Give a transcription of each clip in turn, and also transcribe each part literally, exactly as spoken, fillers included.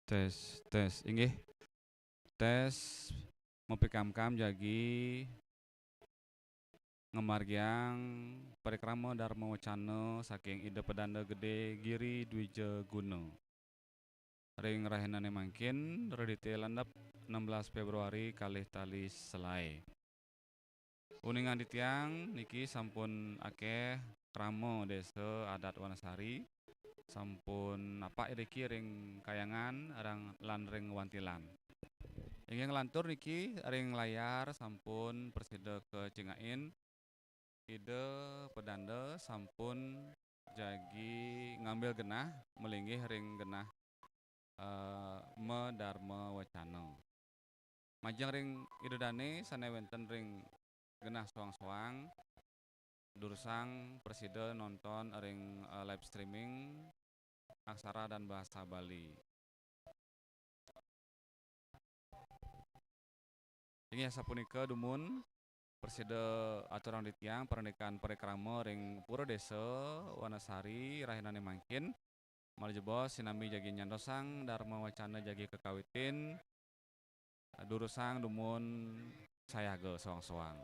Tes, tes, inggih. Tes, mapikamkam jagi ngamargiang parikrama Dharma Wacana saking Ida Pedanda Gede Giri Dwija Guna. Ring rahinané mangkin, redité landep enam belas Fébruari kalih tali selaé. Uningan titiang niki sampun akéh krama Désa Adat Wanasari, sampun napak iriki ring kayangan rang-, lan ring wantilan. Inggih nglantur niki ring layar sampun prasida kacingakin, Ida Pedanda sampun jagi ngambil genah, malinggih ring genah, eh, Madarma Wacana. Majeng ring Ida Dané sané wénten ring genah soang-soang, durusang prasida nonton ring, eh, live streaming Aksara dan Bahasa Bali. Inggih sapunika dumun, prasida aturang titiang parindikan parikrama ring Pura Désa Wanasari rahinané mangkin. Malih jebos sinambi jagi nyantosang Dharma Wacana jagi kakawitin, durusang dumun sayaga soang-soang.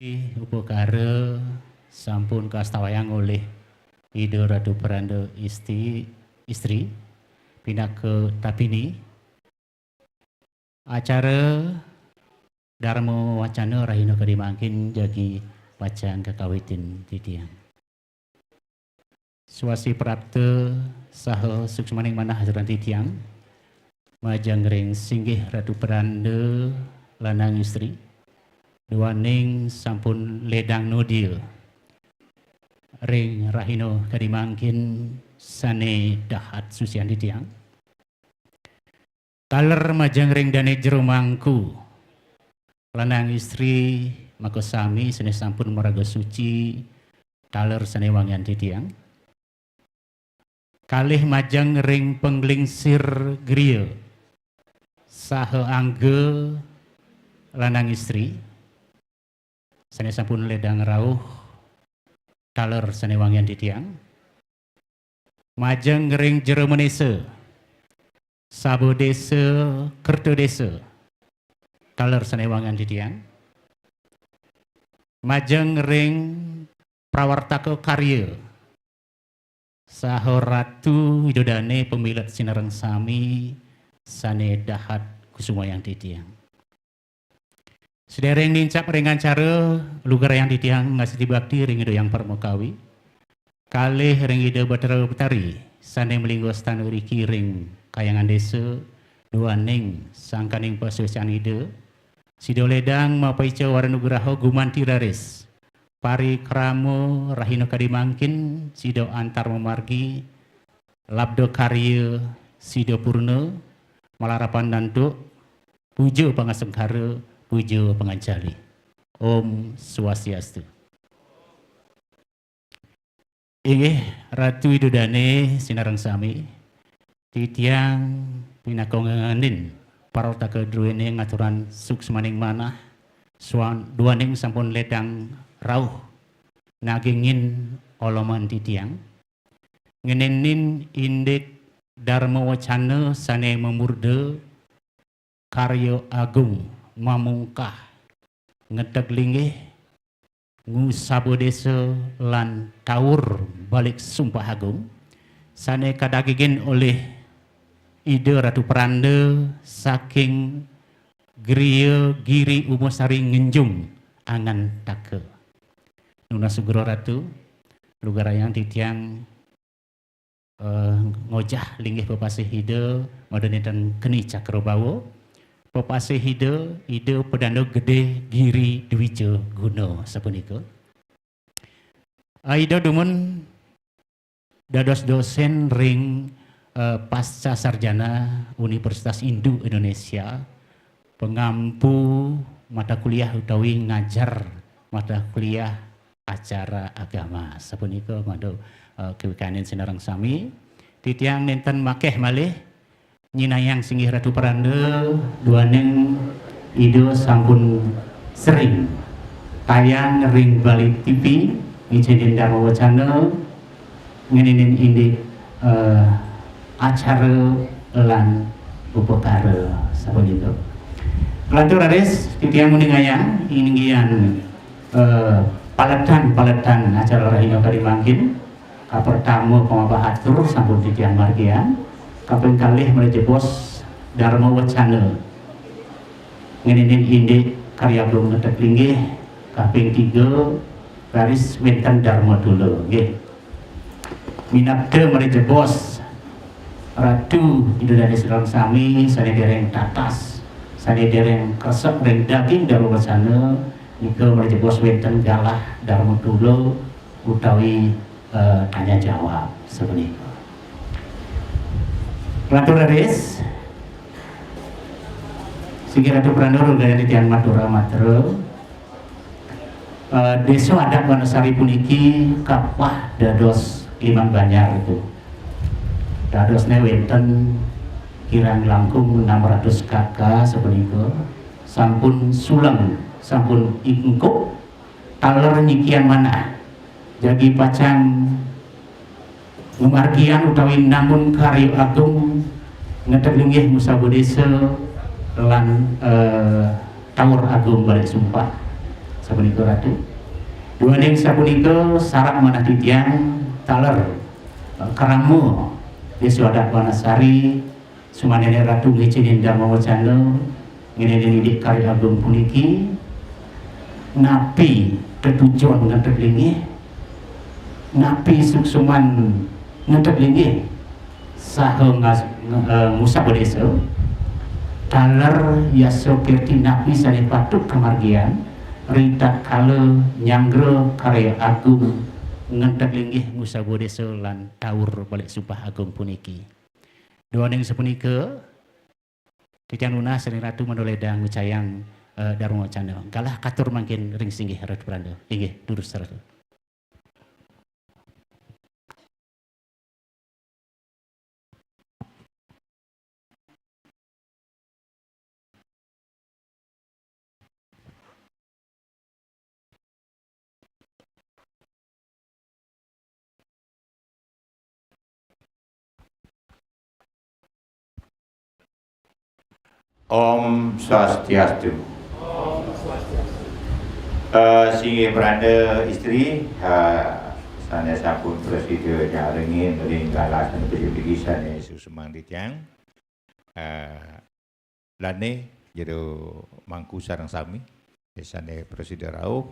Upakara sampun kastawayang olih Ida Ratu Peranda Isti, Istri, pinaka tapini, acara Dharma Wacana rahina kadi mangkin jagi pacang kakawitin titiang. Swasti prapta saha suksmaning manah aturang titiang, majeng ring singgih Ratu Peranda lanang istri, duaning sampun ledang nodia ring rahina kadi mangkin sane dahat susian titiang. Taler majeng ring dane jero mangku, lanang istri makasami sane sampun maraga suci, taler sane wangian titiang. Kalih majeng ring panglingsir griya, saha angga lanang istri, sane sampun ledang rauh, taler sane wangian titiang. Majeng ring jero manesa, saba desa, kerta desa, taler sane wangian titiang. Majeng ring prawartaka karya, saha ratu ida dane pamilet sinareng sami sane dahat kusumayang titiang. Sedereng nincap ring acara, lugrayang titiang ngastiti bakti ring Ida Hyang Paramakawi, kalih ring Ida Batara Batari sane malingga stana riki ring Kahyangan Desa, duaning sangkaning pasuecan Ida, sida ledang mapaica wara nugraha gumanti raris. Parikrama rahina kadi mangkin sida antar mamargi, labda karya sida purna, malarapan antuk, puja pangasengkara, puja panganjali. Om Swastiastu. Inggih, Ratu Ida Dane sinareng sami, titiang pinaka ngenin parataka druene ngaturang suksmaning manah, swan-, duaning sampun ledang rauh nagingin oloman titiang, ngeninin indik Dharma Wacana sane mamurda karya agung mamungkah, ngedeg linggih, ngusaba desa lan taur balik sumpah agung, sane kadagingin olih Ida Ratu Peranda saking Griya Giri Umasari Ngenjung Angantaka. Nunas sugra Ratu, lugrayang titiang eh, ngojah linggih pepasih Ida, mada nenten keni cakrabawa. Pepasih Ida, Ida Pedanda Gede Giri Dwija Guna sapunika. Ah, Ida dumun dados dosen ring, eh, Pasca Sarjana Universitas Hindu Indonesia, pangampu mata kuliah utawi ngajar mata kuliah acara agama. Sapunika madu, eh, kawikanin sinareng sami. Titiang nenten makeh malih nyinayang singgih Ratu Peranda, duaning Ida sampun sering tayang ring Bali T V, ngicenin Dharma Wacana, ngeninin indik, eh, acara lan upakara sapunika. Kelantur raris titiang nguningayang inggian, eh, paletan-paletan acara rahina kadi mangkin. Kapertama pamapah atur sampun titiang margiang. Kaping kalih malih jebos Dharma Wacana. Ngeninin indik karya agung ngedeg linggih. Kaping tiga raris wenten Dharma Tula. Nggih. Minabda malih jebos Ratu Ida Dane sareng sami sane dereng tatas, sane dereng kresep ring daging Dharma Wacana, nika malih jebos wenten galah Dharma Tula utawi, eh, tanya jawab sapunika. Ratu raris, singgih Ratu Pranda, lugrayang titiang matur matra. Eh, Desa Adat Wonosari puniki kapah dados limang banjar itu. Dadosne wenten kirang langkung enam ratus K K sapunika, sampun suleng, sampun ingkup, taler nyikian manah. Jagi pacang ngamargiang utawi nangun karya agung ngedeg linggih ngusaba desa lan, eh, taur agung balik sumpah. Sapunika Ratu. Duaning sapunika sarak manah titiang taler, eh, krama Désa Adat Wanasari, sumandaning Ratu ngicénin dharma wacana, ngenénin indik karya agung puniki, napi tetujon ngenteg linggih, napi suksman ngenteg linggih, saha ngas-, nge-, eh, ngusaba désa, taler yasa kirti napi sané patut kamargiang, ritatkala nyanggra karya agung ngenteg linggih ngusaba désa lan taur balik sumpah agung puniki. Duaning sapunika, titiang nunas ring Ratu mangda lédang ngucayang, eh, dharma wacana. Galah katur mangkin ring singgih Ratu Pranda. Inggih, durus Ratu. Om Swastiastu. Eh, singgih Pranda istri, eh, sané sampun prasida nyarengin ring galah sané becik niki sané suksma titiang. Eh, dané jero mangku sareng sami, sané prasida rauh,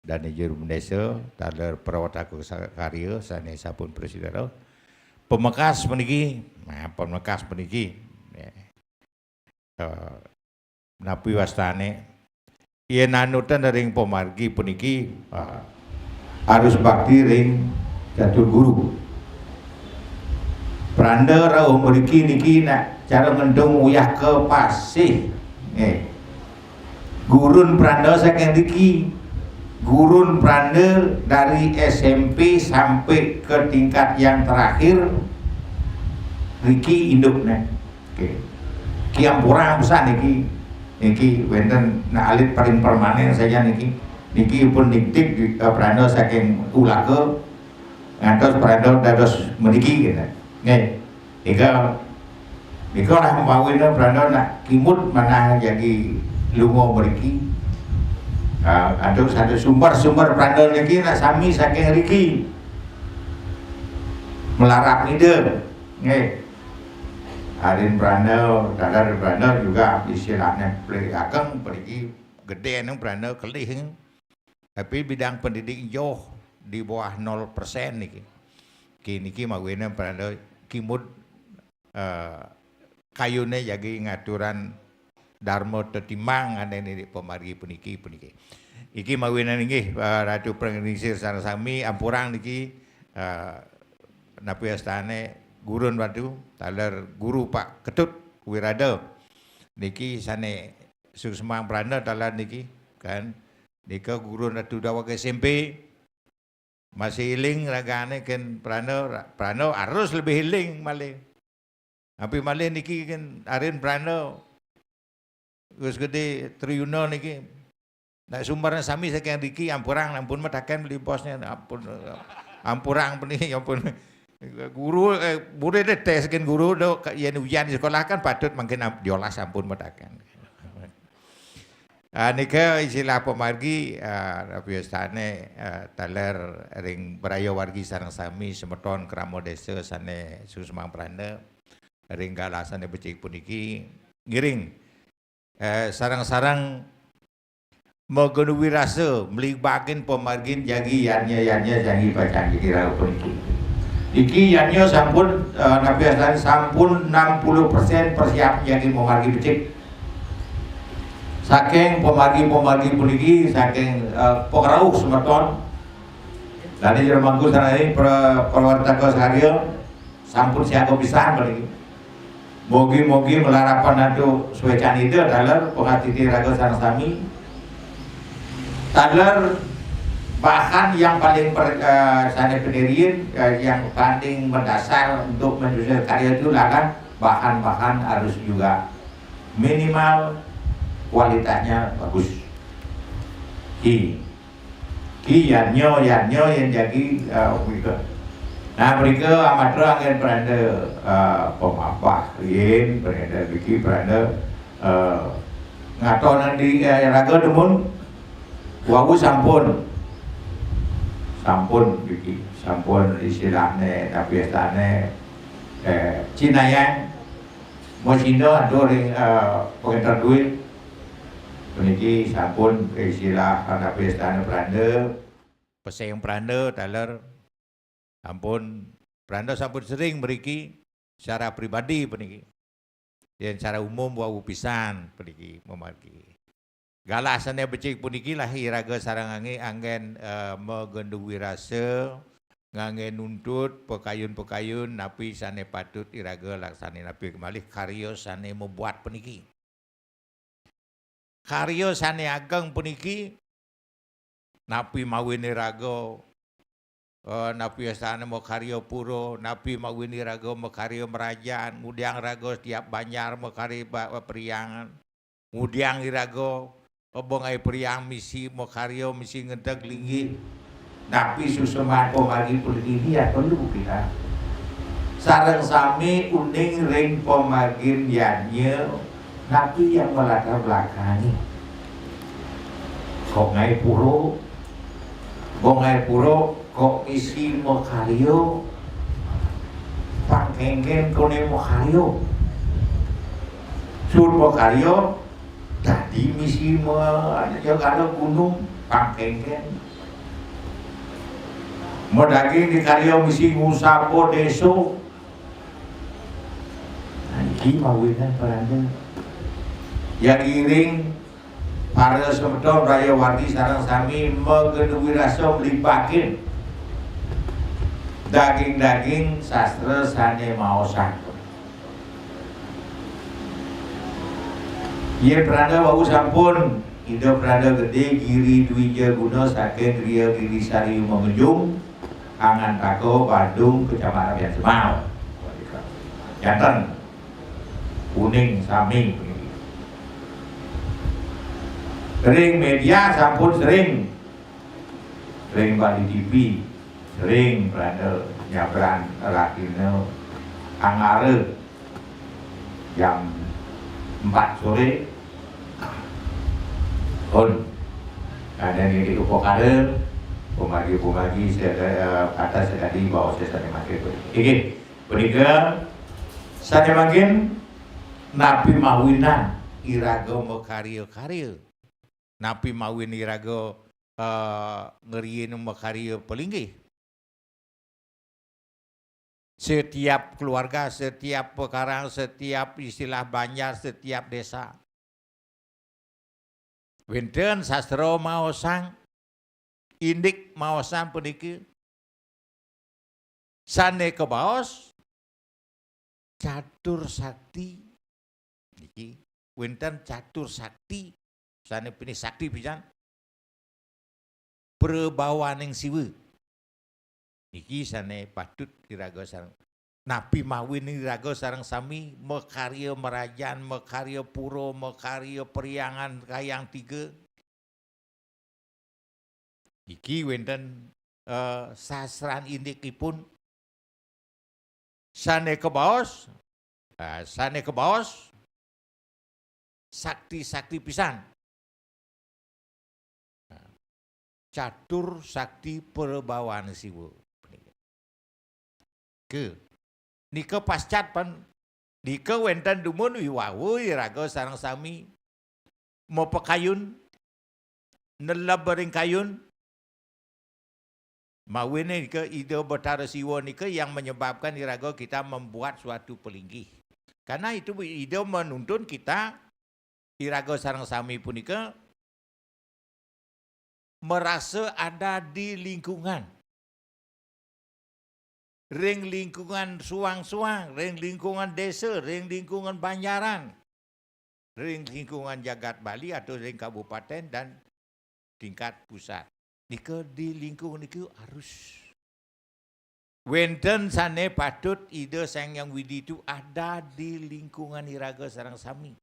dané jero bendésa, taler pawataka sa-, karya sané sampun prasida rauh. Pamekas puniki, nah, pamekas puniki, ya. Eh, napi wastané? Yén anutan ring pamargi puniki, ah, harus bakti ring catur guru. Pranda rauh mriki niki nak cara ngendung uyah ka pasih. Eh. Gurun Pranda saking niki. Gurun Pranda dari S M P sampai ke tingkat yang terakhir niki indukné. Oke. Ki ampurang pisan niki. Niki wénten nak alit paling permanen saja niki. Niki pun nitip di, eh, Pranda saking Ulaga ngantos Pranda dados mriki gitu. Nggih. Nika, nika lah umpamina Pranda nak kimud manah jagi lunga mriki. Ah, antuk satu sumber-sumber Pranda niki nak sami saking riki. Melarap Ida. Nggih. Arin Pranda, Dadar Pranda juga istilahnya pelik ageng, pergi gedé nang Pranda kelih. Tapi bidang pendidik joh di bawah nol persen niki. Ki niki mawinan Pranda kimud, eh, kayuné jagi ngaturan dharma tetimbang ané niki pamargi puniki, puniki. Iki mawinan inggih, eh, Ratu Panglingsir sareng sami ampurang niki, eh, napi wastané gurun Ratu, taler guru Pak Ketut Wirada. Niki sané suksmang Pranda taler niki, kan. Nika gurun Ratu daweg S M P. Masih éling ragané kén Pranda, Pranda harus lebih éling malih. Tapi malih niki kén arin Pranda. Gus Gedé Triyuna niki. Nak sumbernya sami saking riki, ampurang ampun mataken beli bosnya, ampun, ampurang puniki, ampun. Guru, eh, murid tes kén guru do, yén ujian di sekolah kan patut mangkin am-, diolah sampun mataken. Ah, nika istilah pamargi, ah, napi wastané, ah, taler ring braya wargi sareng sami semeton krama désa sané suksmang Pranda ring galah sané becik puniki ngiring, eh, sareng-sareng maguna wirasa mligbakin pamargin jagi yadnya-yadnya jagi pacang jagi rauh puniki. Iki yadnya sampun, eh, napi wastané sampun enam puluh persen persiapan jagi pamargi becik. Saking pamargi-pamargi puniki, saking, eh, pangrauh semeton. Dané jero mangku sareng pra-, prawartaka sakarya sampun siaga pisan puniki. Mugi-mugi malarapan antuk suécan Ida taler pangastiti raga sareng sami. Taler bahan yang paling per-, eh, sané pendirian, eh, yang paling mendasar untuk menyusun karya itu adalah bahan-bahan harus juga minimal kualitasnya bagus. Ki, ki yadnya, yadnya yang jagi, eh, punika. Nah, punika amatra anggén Pranda, eh, pamapah riin, Pranda niki, Pranda, eh, ngatonan di, eh, raga dumun. Wau sampun, sampun iki, sampun istilahne, napi astane, eh, cinayang, masina atur ring, eh, pengenter duit. Puniki sampun istilah napi astane pranda. Peseng pranda taler. Ampun, pranda sampun sering mriki secara pribadi puniki. Yen secara umum wau pisan puniki mamargi. Galah sane becik puniki lah iraga sareng angge anggen, eh, magendu wirasa, ngangge nuntut pakayun-pakayun napi sane patut iraga laksane napi kemalih karya sane mabuat puniki. Karya sane ageng puniki, napi mawin iraga, eh, napi astane makarya pura, napi mawin iraga makarya mrajan, ngudiang iraga setiap banjar makarya ba-, priangan, ngudiang iraga, eh, bonggai priang misi makarya, misi ngenteg linggih. Napi susuman pamargi puniki ya perlu kita. Sareng sami uning ring pamargin yadnya, napi yang melatar belakangi. Kok ngae pura, kok ngae pura, kok misi makarya, pang kengken kone makarya. Sur makarya, dadi misi ma-, ya kala gunung, pang kengken. Madaging dikarya misi ngusaba desa. Nah, iki mawinan paranda. Yang iring para semeton raya wardi sareng sami magendu wirasa mlibakin daging-daging sastra sane maosang. Yen pranda wau sampun, Ida Pranda Gede Giri Dwija Guna saking Griya Giri Sari Menjung, Angantaka, Badung, Kecamatan Pian Semau. Janten. Kuning sami. Ring media sampun sering. Ring Bali T V, sering pranda nyabran rahina Anggara jam empat sore. Pun. Ada niki upakara, pemagi-pemagi, saya, eh, kata sekali bawa saya sane mangkin. Inggih, punika sane mangkin napi mawinan iraga makarya-karya. Napi mawin iraga, eh, ngriin makarya palinggih. Setiap keluarga, setiap pekarangan, setiap istilah banjar, setiap desa. Wenten sastra maosang, indik maosang puniki sane kabaos catur sakti. Niki wenten catur sakti, sane pinih sakti pisan. Prabawaning Siwa. Niki sane patut iraga sareng. Napi mawin iraga sareng sami makarya mrajan, makarya pura, makarya priangan kayang tiga. Niki wenten, eh, sasran indikipun sane kabaos, eh, sane kabaos sakti-sakti pisan. Nah, catur sakti prabawaning Siwa. Ke. Nika pascat pan, nika wenten dumun wiwawu iraga sareng sami mapakayun, neleb ring kayun, mawine nika Ida Betara Siwa nika yang menyebabkan iraga kita membuat suatu pelinggih. Karena itu Ida menuntun kita, iraga sareng sami punika, merasa ada di lingkungan. Ring lingkungan suang-suang, ring lingkungan desa, ring lingkungan banjaran, ring lingkungan jagat Bali atau ring kabupaten dan tingkat pusat. Nika di lingkungan niku harus. Wenten sane patut Ida Sang Hyang Widi itu ada di lingkungan iraga sareng sami.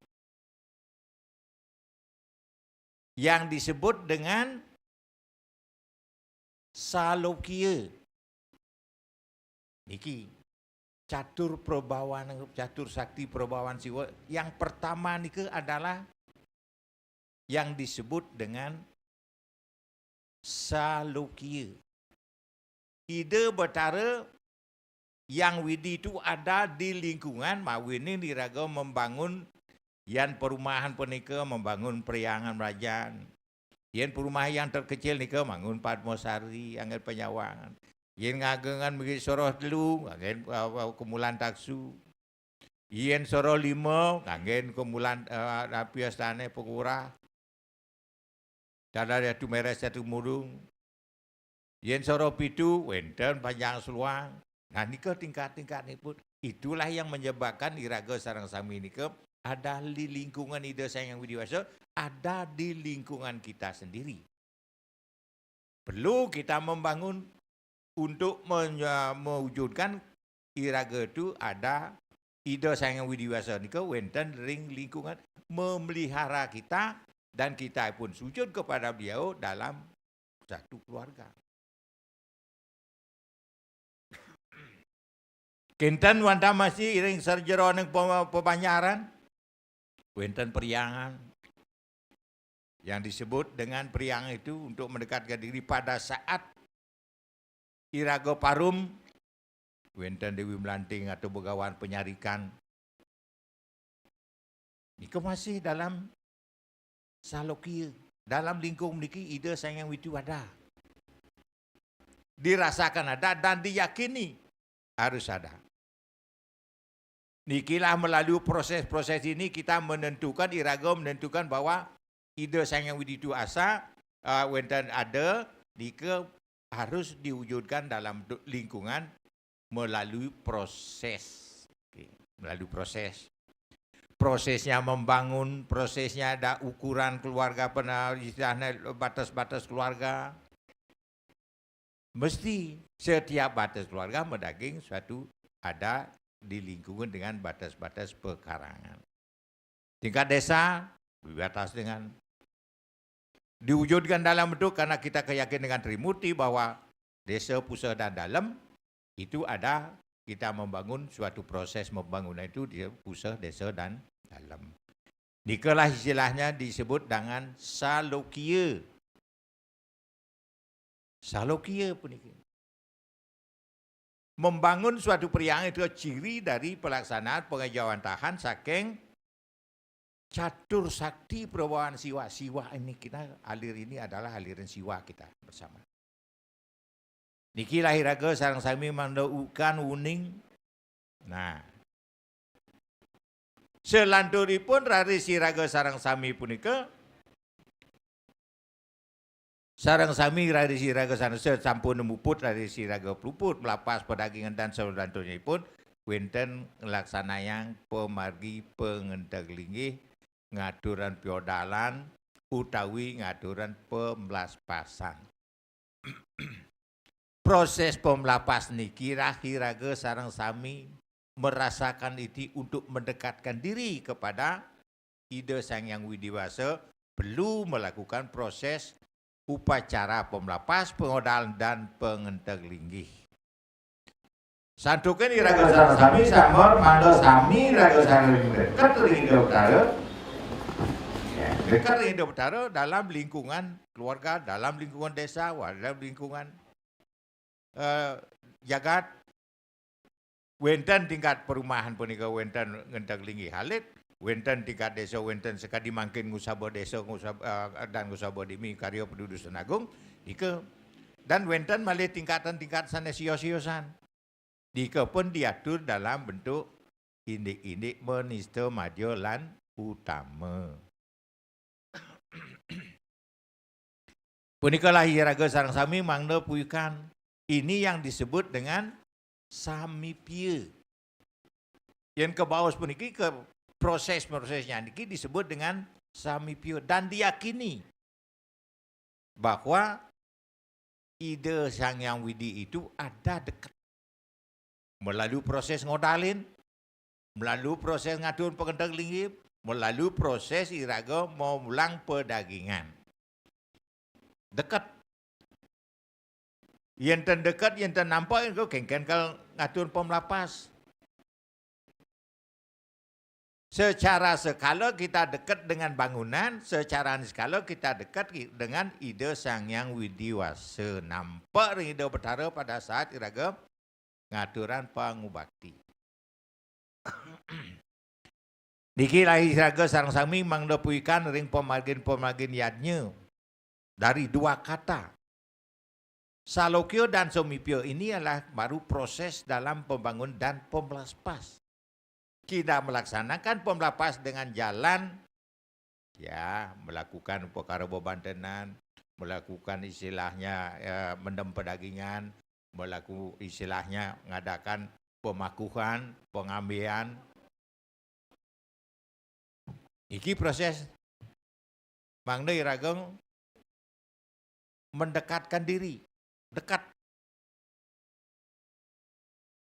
Yang disebut dengan Salokia. Niki catur prabawan, catur sakti prabawan Siwa. Yang pertama nika adalah yang disebut dengan Salokia. Ida Betara Yang Widi itu ada di lingkungan, mawinan iraga membangun yan perumahan punika, membangun Periangan Merajan. Yan perumahan yang terkecil nika, bangun Padmasari, anggén penyawangan. Yan ngagengan mriki soroh telu, anggén, eh, eh, Kemulan Taksu. Yan soroh lima, anggén Kemulan, eh, api astane Pengurah. Dadar Datu Meres Datu Murung. Yan soroh pitu, wénten Panjang Seluang. Nah, nika tingkat-tingkatipun. Itulah yang menyebabkan iraga sareng sami nika ada di lingkungan Ida Sang Hyang Widi Wasa, ada di lingkungan kita sendiri. Perlu kita membangun untuk menye-, mewujudkan iraga itu ada Ida Sang Hyang Widi Wasa nika wénten ring lingkungan, memelihara kita, dan kita pun sujud kepada beliau dalam satu keluarga. Kinten wantah masih ring sajeroning pe-, pebanjaran, wénten Periangan. Yang disebut dengan Periangan itu untuk mendekatkan diri pada saat iraga parum, wénten Dewi Melanting atau Begawan Penyarikan. Nika masih dalam Salokia, dalam lingkung niki Ida Sang Hyang Widi ada. Dirasakan ada dan diyakini harus ada. Nikilah melalui proses-proses ini kita menentukan, iraga menentukan bahwa Ida Sang Hyang Widi itu asa, eh, wénten ada, nika harus diwujudkan dalam du-, lingkungan melalui proses. Oke, melalui proses. Prosesnya membangun, prosesnya ada ukuran keluarga, pernah istilahnya batas-batas keluarga. Mesti setiap batas keluarga madaging suatu ada di lingkungan dengan batas-batas pekarangan. Tingkat desa dibatas dengan diwujudkan dalam bentuk karena kita keyakin dengan Trimurti bahwa desa, pusat, dan dalam itu ada kita membangun suatu proses pembangunan itu di pusat, desa, dan dalam. Nikalah istilahnya disebut dengan Salokia. Salokia puniki. Membangun suatu Periangan itu ciri dari pelaksanaan pengejauhan tahan saking catur sakti perbawahan Siwa. Siwa ini kita, alir ini adalah aliran Siwa kita bersama. Niki lah iraga sareng sami mangda ukan uning. Nah. Selanturipun raris iraga sareng sami punika, sareng sami raris iraga sareng sampun muput raris iraga peluput melapas pedagingan dan selanturipun wénten nglaksanayang pamargi pangenteg linggih, ngaturan piodalan utawi ngaturan pemlaspasan. Proses pemlapas niki rah iraga sareng sami merasakan iti untuk mendekatkan diri kepada Ida Sang Hyang Widi Wasa perlu melakukan proses upacara pemlapas, pengodalan, dan pengenteg linggih. Santukan iraga sareng sami sampun mangda sami iraga sareng deket ring Ida Betara. Ya, deket ring Ida Betara dalam lingkungan keluarga, dalam lingkungan desa, dalam lingkungan, eh, jagat. Wénten tingkat perumahan punika wénten ngenteg linggih alit, wénten tingkat desa, wénten sakadi mangkin ngusaba desa, ngusab-, eh, dan ngusaba dimi karya Padudusan Agung, nika. Dan wénten malih tingkatan-tingkat sané sios-siosan. Nika pun diatur dalam bentuk indik-indik manista madya lan utama. Punikalah iraga sareng sami mangda puyukan. Ini yang disebut dengan samipia. Yén kabaos puniki, ke proses-prosesnya niki disebut dengan samipia dan diyakini bahwa Ida Sang Hyang Widi itu ada dekat. Melalui proses ngodalin, melalui proses ngatur pengenteg linggih, melalui proses iraga mau mulang pedagingan. Deket. Yén ten deket, yén ten nampak, engko kénkén kal ngatur pemlapas. Secara skala kita dekat dengan bangunan, secara skala kita dekat dengan Ida Sang Hyang Widi Wasa. Nampak ring Ida Betara pada saat iraga ngaturan pangubakti. Niki lahi iraga sareng sami mangda puikan ring pamargin-pamargin yadnya dari dua kata. Salokya dan Samipya ini adalah baru proses dalam pembangun dan pemelapas. Kita melaksanakan pemelapas dengan jalan, ya, melakukan upakara bebantenan, melakukan istilahnya, ya, mendem pedagingan, melaku istilahnya ngadakan pemakuhan, pengambian. Iki proses mangda iraga mendekatkan diri, dekat.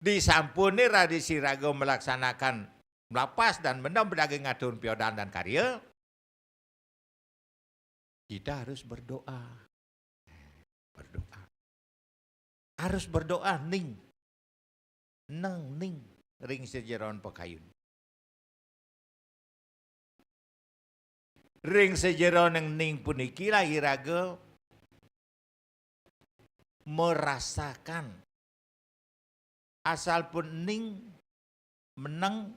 Disampune raris iraga melaksanakan melapas dan mendem pedaging ngatur piodan dan karya, kita harus berdoa. Berdoa. Harus berdoa ning. Neng ning ring sajeroning pakayun. Ring sajeroning ning puniki lah iraga merasakan. Asal pun ning meneng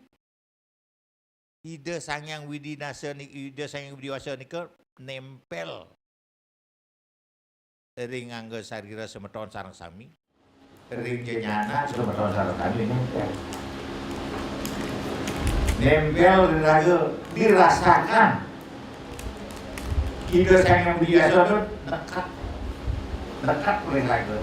Ida Sang Hyang Widi Nasa ni, Ida Sang Hyang Widi Wasa nika nempel ring angga sarira semeton sareng sami. Ring jenyana semeton sareng sami nempel. Nempel ring raga, dirasakan. Ida Sang Hyang Widi Wasa tu dekat. Dekat ring raga.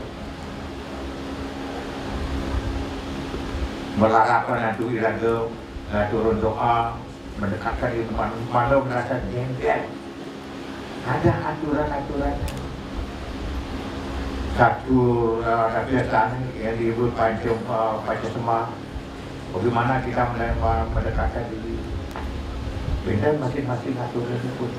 Malarapan antuk iraga, ngaturang doa, mendekatkan diri ke mana, mana merasa nempel. Ada aturan-aturannya. Satu, eh, tapi yang disebut panca, eh, panca sembah. Bagaimana kita mele-, me-, mendekatkan diri? Beda masing-masing aturannya pun.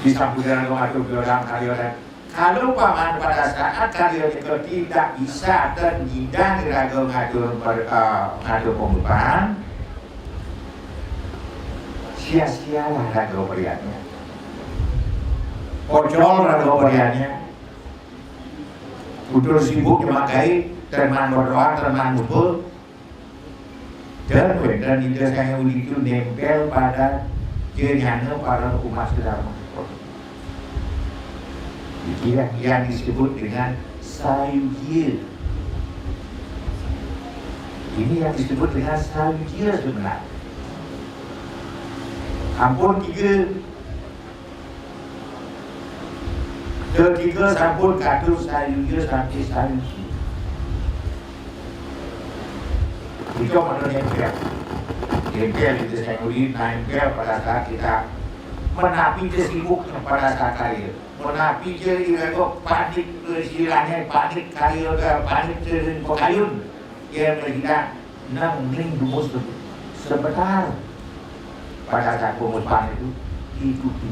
Di samping dalam mengatur dalam karya dan kalau umpama pada saat karya nika tidak bisa dan nyidang iraga ngatur per-, eh, ngatur pengupahan, sia-sialah raga pariannya. Pocol raga pariannya. Udah sibuk nyemak gaé, terman berdoa, terman ngumpul. Dan wénten Ida Sang Hyang Widi nempel pada jenyana para umat sedharma. Inilah yang disebut dengan sayuja. Ini yang disebut dengan sayuja sebenarnya. Ampun tiga. Ketiga sampun katur sayuja sampai sayuji. Itu mana nempel. Nempel kita saya nuli, nempel pada saat kita menapi kesibuk pada saat karya. Menapi je iraga panik, istilahnya panik karya, eh, panik pakayun. Ia melihat nang ning dumus sebentar. Pada saat pengupahan itu, ikuti.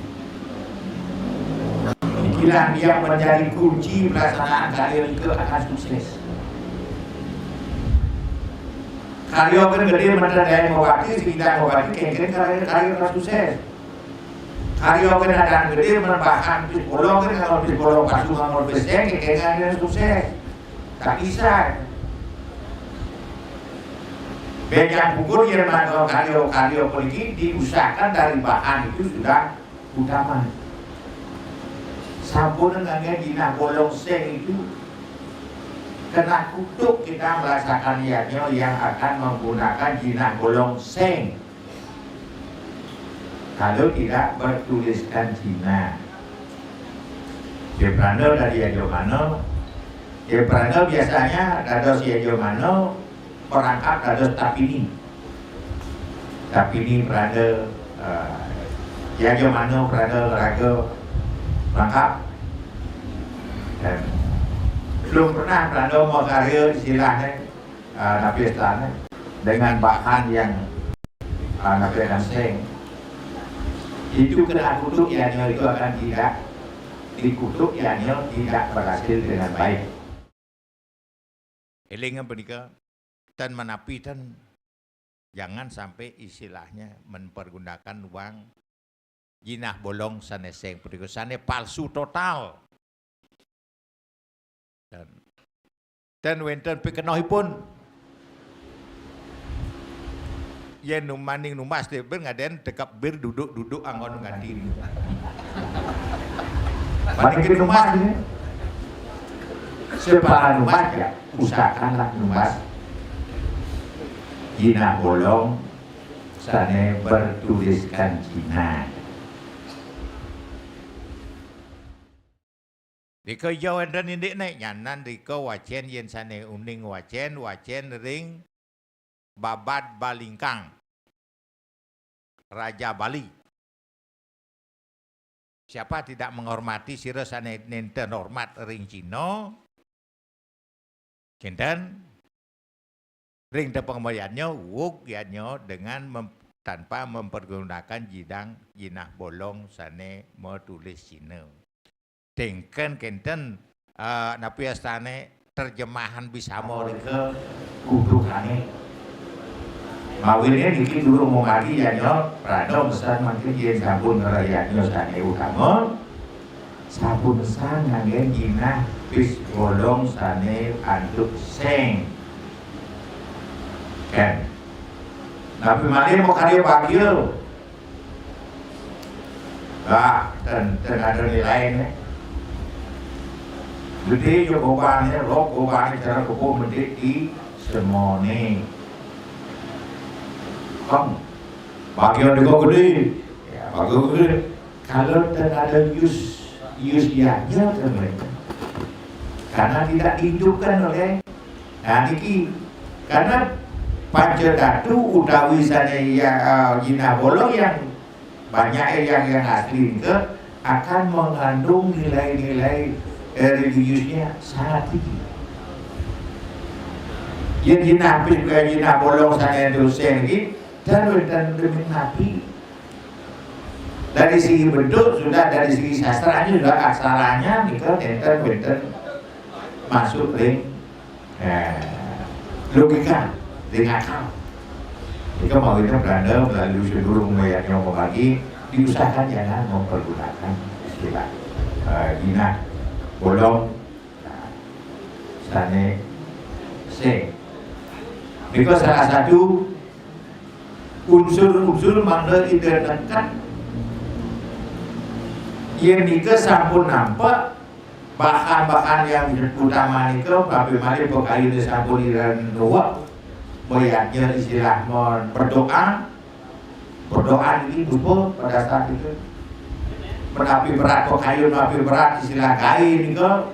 Inilah yang menjadi kunci pelaksanaan karya itu akan sukses. Karya kan gedé, menteri daya mobati, sekitar mobati, kengkeng karya, karya akan sukses. Karya kan ada gedé, bahkan psikolog kan, kalau psikolog pasu ngambil beseng, kengkeng karya sukses. Tak bisa. Bejang pungkur yang mana karya-karya politik diusahakan dari bahan itu sudah utama. Sampun ngangge jinah bolong seng itu kena kutuk kita merasakan yadnya yang akan menggunakan jinah bolong seng. Kalau tidak bertuliskan jinah. Dia beranda dari Yajamana. Dia beranda biasanya dados Yajamana merangkap dados Tapini. Tapini beranda, eh, Yajamana beranda raga merangkap. Dan belum pernah beranda makarya istilahnya, eh, napi istilahnya, dengan bahan yang, eh, napi akan seng. Itu kena kutuk, ianya itu akan tidak dikutuk, ianya tidak berhasil dengan baik. Eling punika, tan manapi tan Jangan sampai istilahnya mempergunakan uang jinah bolong sané sing, punika sané palsu total. Dan, dan wénten pikenohipun. Yén numaning numbas dé bir ngadén tekep bir duduk-duduk anggon nganti. Maning numbas ini. Separan numbas ya, usahakanlah numbas jinah bolong sané bertuliskan Cina. Rika ja wénten indik né, nyanan rika wacén yén sané uning wacén, wacén ring babad Balingkang, Raja Bali. Siapa tidak menghormati sira sané nénten hormat ring Cina, kénten ring tepeng mayadnya, wug yadnya dengan mem-, tanpa mempergunakan jidang jinah bolong sané matulis Cina. Téngkén kénten, eh, napi astané terjemahan bisama rika kudukané. Mawiné niki durung mamargi yadnya, prada mesan mangkin yén sampun ngrereh yadnya sané utama, sampun mesan nganggén jinah bis bolong sané antuk sing. Kan. Napi malih makarya bagia? Lah, ten, ten ada nilainé. Gedé ja gobané, rok gobané, cara kepuh mendik di semoné. Kong, bagia juga gedé. Ya, bagia gedé. Kalau ten ada yus, yus yanya ten mereka. Karena tidak dihidupkan oleh, nah, niki. Karena panca datu utawi sané ya, eh, jinah bolong yang banyak, eh, yang, yang asli nika akan mengandung nilai-nilai, eh, religiusnya sangat tinggi. Yén jinah bis, eh, jinah bolong sané dosen niki, dan, dan demi napi. Dari segi bentuk sudah, dari segi sastranya sudah, aksaranya nika nénten wénten masuk ring, eh, logika, ring akal. Nika mawinan pranda melalui sedurung mayadnya membagi, diusahakan jangan mempergunakan istilah, eh, jinah bolong, nah, sané sing. Nika salah satu unsur-unsur mangda Ida neked. Yén nika sampun nampek bahan-bahan yang utama nika, napi malih pakayun sampun Ida nuwek, mayadnya istilah mon berdoa, berdoa niki berupa pada saat itu. Menapi berat pakayun, napi berat istilah gaé nika,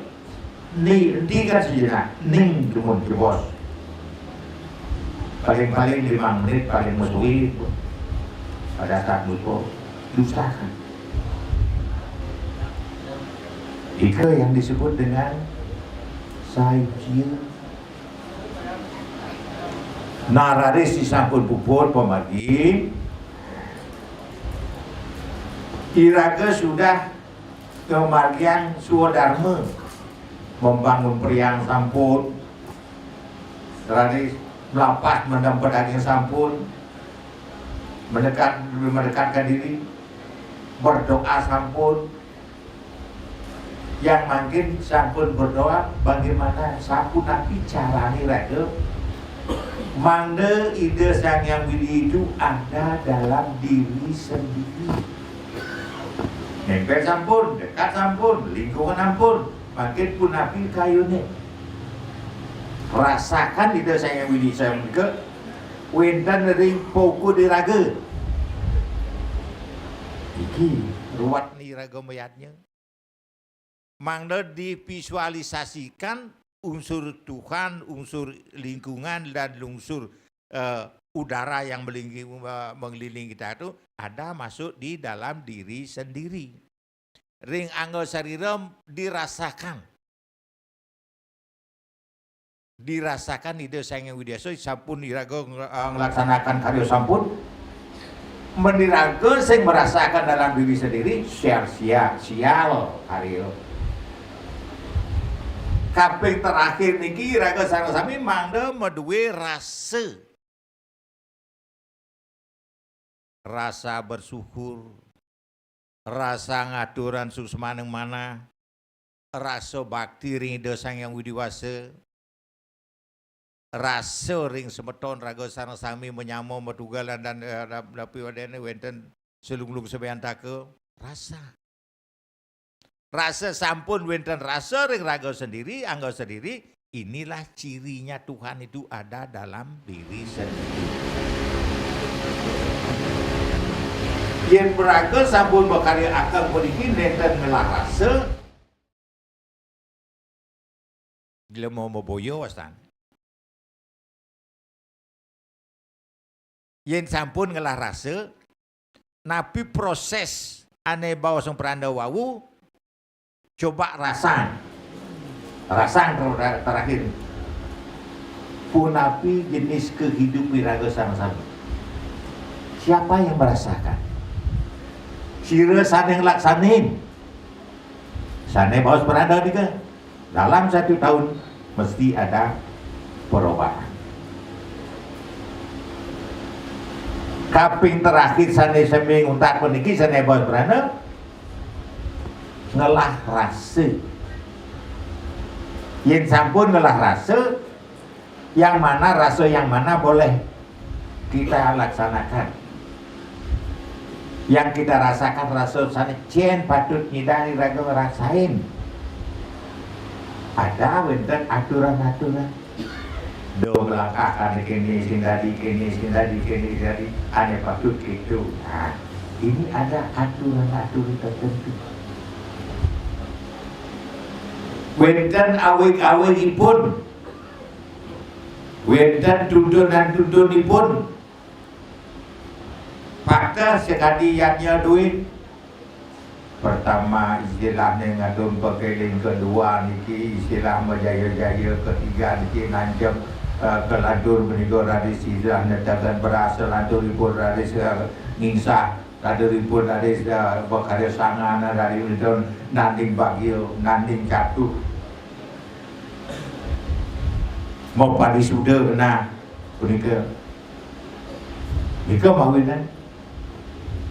Ni, enti kan sejenak, ning dumun jebos. Paling-paling limang menit, paling mesuwi pada saat butuh, diusahakan. Ika yang disebut dengan saijia. Nah, raris disampun puput pamargi, iraga sudah kamargiang swadarma, membangun priang sampun, raris melapas mendem pedaging sampun, mendekat, mendekatkan diri, berdoa sampun. Yang mangkin sampun berdoa, bagaimana, sapunapi carané raga mangda Ida Sang Hyang Widhi itu ada dalam diri sendiri. Nempel sampun, dekat sampun, lingkungan ampun, mangkin punapi kayuné. Rasakan Ida Sang Hyang Widhi sampun ke wénten ring pokud iraga. Iki ruwet iraga mayadnya. Mangda divisualisasikan unsur Tuhan, unsur lingkungan, dan unsur, eh, udara yang melinggi-, eh, mengelilingi kita itu ada masuk di dalam diri sendiri. Ring angga sarira dirasakan. Dirasakan Ida Sang Hyang Widhi Wasa, sampun iraga ng-, eh, nglaksanakan karya sampun. Men iraga sing merasakan dalam diri sendiri, sial-sial, sial karya. Kaping terakhir niki iraga sareng sami mangda madué rasa. rasa bersyukur, rasa ngaturang suksmaning manah, rasa bakti ring Ida Sang Hyang Widi Wasa, rasa ring semeton raga sareng sami manyama matugalan dan, eh, dap-, dapi wadene wenten salunglung sabiantaka, rasa. Rasa sampun wenten rasa ring raga sendiri, angga sendiri, inilah cirinya Tuhan itu ada dalam diri sendiri. Yen raga sampun makarya ageng puniki nenten ngelah rasa, jelema maboya wastan. Yen sampun ngelah rasa, napi proses ane baos pranda wau, coba rasang. Rasang ter-, terakhir. Punapi jenis kehidup iraga sama-sama? Siapa yang merasakan? Sira sane nglaksanin. Sane baos pranda nika. Dalam satu tahun mesti ada perubahan. Kaping terakhir sane sami nguntat puniki sane baos pranda ngelah rasa. Yen sampun ngelah rasa, yang mana rasa yang mana boleh kita laksanakan. Yang kita rasakan rasa sane cen patut nyidang iraga ngerasain. Ada wenten aturan-aturan. Do melangkah ane kene sing dadi, kene sing dadi, kene sing dadi, ane patut gitu. Nah, ini ada aturan-aturan tertentu. Wenten awig-awigipun, wenten tuntunan-tuntunipun. Fakta sakadi yadnya duit. Pertama, istilahnya ngadum pakeling, kedua niki istilah majaya-jaya, ketiga niki nanjep, eh, kelantur menika raris istilah netakan beras, kelanturipun raris, eh, ngingsah, kelanturipun raris, eh, bekarya sangan dari itu nanding bagya, nanding jatuh. Mau padi sudah kena punika. Nika mawinan.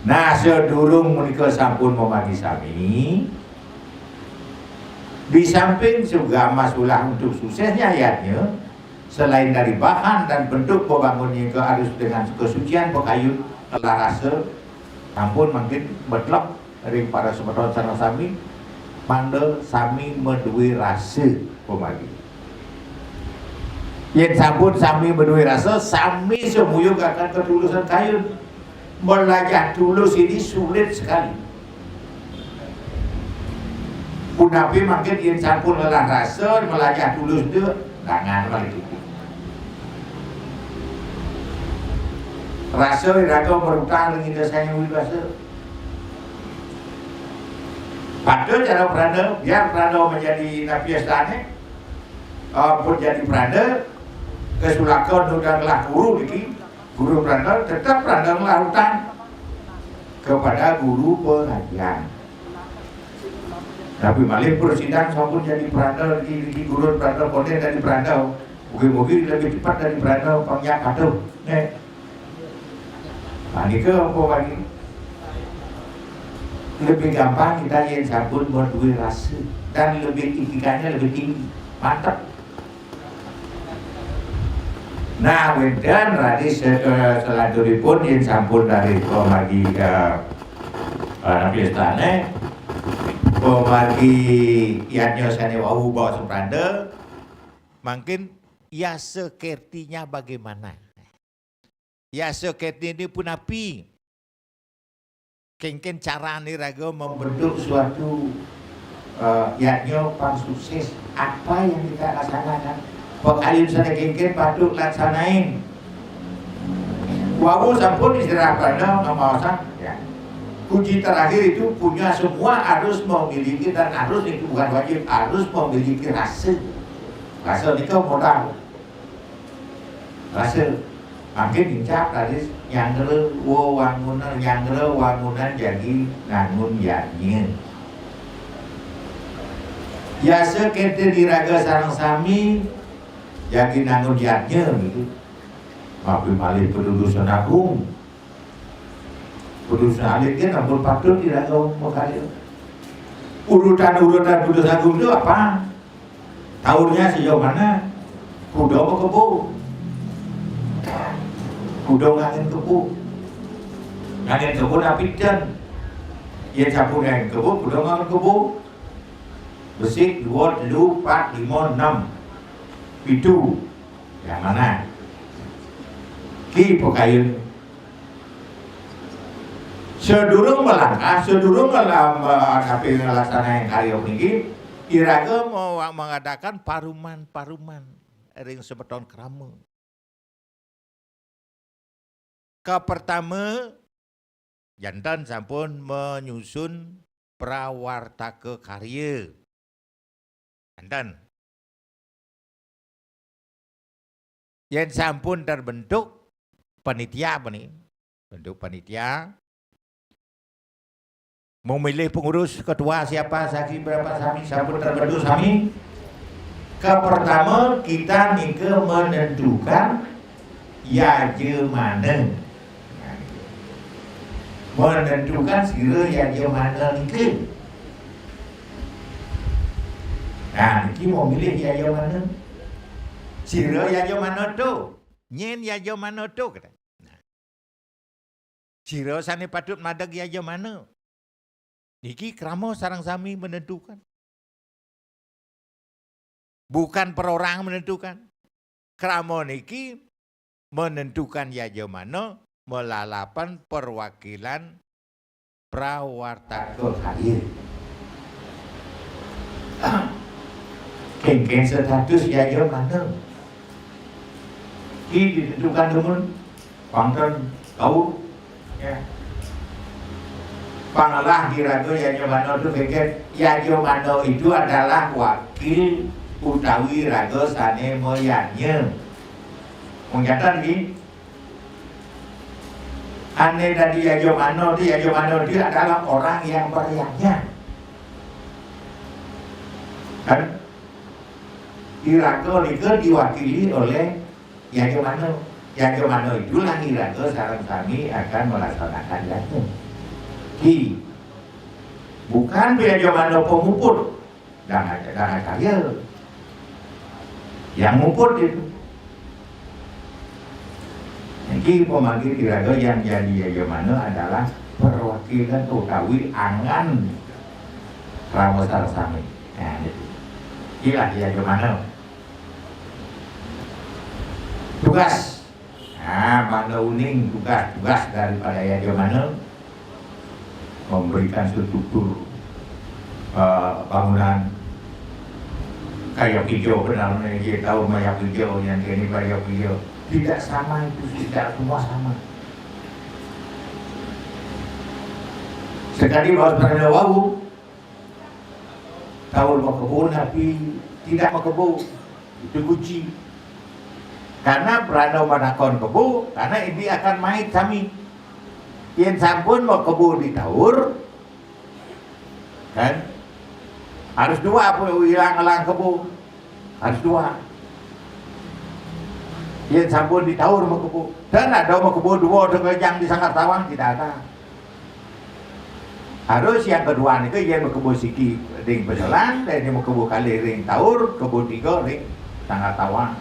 Nah, sadurung menika sampun mamargi sami, di samping suga mas ulah untuk suksesnya yadnya, selain dari bahan dan bentuk bebangunnya ke harus dengan kesucian pakayun, ngelah rasa, sampun mangkin betlek ring para semeton sareng sami, mangda sami madue rasa pamargi. Yen sampun sami madue rasa, sami sumuyug akan katulusan kayun. Melajah tulus ini sulit sekali. Punapi mangkin yen sampun ngelah rasa, melajah tulus itu dangan malih gitu. Rasa iraga merutang ring Ida Sang Hyang Widi Wasa. Pada cara pranda, biar pranda menjadi napi astane, eh, pun jadi pranda, kesulaka nuda ngelah guru niki, guru pranda, tetap pranda ngelah utang kepada guru pengajian. Tapi malih pun sidang sampun jadi pranda, niki, niki guru pranda, konden jadi pranda. Mugi-mugi lebih cepat dari pranda, pang nyak patuh. Nek. Nah, nika apa lagi? Lebih gampang kita yen sampun madue rasa dan lebih etikanya lebih tinggi. Mantep. Nah, wenten raris, eh, selanturipun yen sampun dari pamargi, eh, eh, napi astane, pamargi yadnya sane wau baos pranda, mangkin yasa kertinya bagaimana? Yasa kertine punapi? Kengken carane raga membentuk suatu, eh, yadnya pang sukses. Apa yang kita laksanakan? Pakayun sane kengken patut laksanain. Wau sampun istilah pranda ngamaosan, ya. Kunci terakhir itu punya semua harus memiliki dan harus itu bukan wajib, harus memiliki rasa. Rasa nika modal. Rasa. Mangkin incak raris nyanggra wewangunan, nyanggra wangunan jagi nangun yadnya. Yasa kenten iraga sareng sami jagi nangun yadnya gitu. Mapi malih padudusan agung. Putusan alit kan ampun patut tidak tahu makarya. Urutan-urutan putusan agung itu apa? Taurnya sejauh mana? Kuda makebo. Kuda ngangen kebo. Ngangen kebo napi ten? Yen sampun ngangen kebo, kuda ngangen kebo. Besik, dua, telu, empat, lima, enam, pitu. Yang mana? Ki pakayun. Sadurung malangkah, sadurung ngala-, ngelaksanain karya puniki, iraga mau mengadakan paruman-paruman ring semeton krama. Kapertama, janten sampun menyusun prawartaka karya. Janten. Yen sampun terbentuk panitia apa nih? Bentuk panitia. Memilih pengurus ketua siapa, saki berapa sami, sampun terbentuk sami. Kapertama, kita nika menentukan yajamana. Menentukan sira yajamana nika. Nah, niki mau milih yajamana. Sira yajamana tu. Nyen yajamana tu, kata. Nah. Sira sane patut madeg yajamana. Niki krama sareng sami menentukan. Bukan per orang menentukan. Krama niki menentukan yajamana malalapan perwakilan prawartaka karya. Kengken status yajamana. Ki ditentukan dumun, pangken kau, ya. Pangelah di raga yajamana tu kengken. Yajamana itu adalah wakil utawi raga sane mayanya. Mung janten ki. Ane dadi yajamana tu, yajamana tu adalah orang yang beryanya. Kan? Iraga nika diwakili oleh yajamana. Yajamana itulah iraga sareng sami akan melaksanakan yajna. Ki, bukan yajamana pemuput, dang, dang acarya. Yang muput itu. Niki pamangkin iraga yang jadi yajamana adalah perwakilan utawi angan krama sareng sami. Nah, niku. Ikilah yajamana. Tugas. Nah, mangda uning tugas-tugas daripada yajamana. Memberikan struktur, eh, bangunan kayak hijau, benar, dia tahu kayak hijau, yang ini kayak hijau. Tidak sama itu, tidak semua sama. Sekali bahas pada wau, taur makebo, tapi tidak makebo. Itu kunci. Karena beranda manakon kebo, karena ini akan mait sami. Yen sampun makebo ditaur, kan? Harus dua apa ilang-ilang kebo. Harus dua. Yen sampun ditaur makebo. Dan ada makebo dua tengejang di sanggar tawang, tidak ada. Harus yang kedua nika yen makebo siki ring peselan, dan yen makebo kalih ring taur, kebo tiga ring sanggar tawang.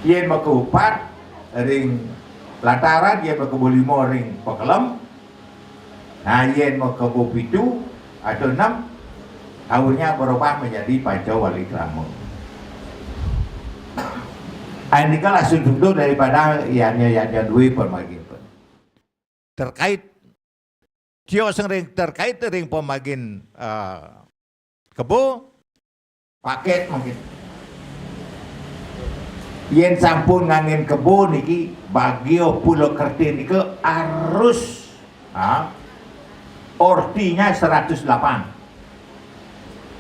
Yen makebo pat ring lataran, yen makebo lima ring pekelem. Nah, yen makebo pitu atau enam, taurnya berubah menjadi panca wali krama. Nika langsung contoh daripada yanya yanya dua pemagin. Terkait, tios ring terkait ring pemagin, eh, kebo, paket mungkin. Yen sampun ngangen kebo niki, bagia Pulau Kertin nika harus, ha, ortinya seratus delapan.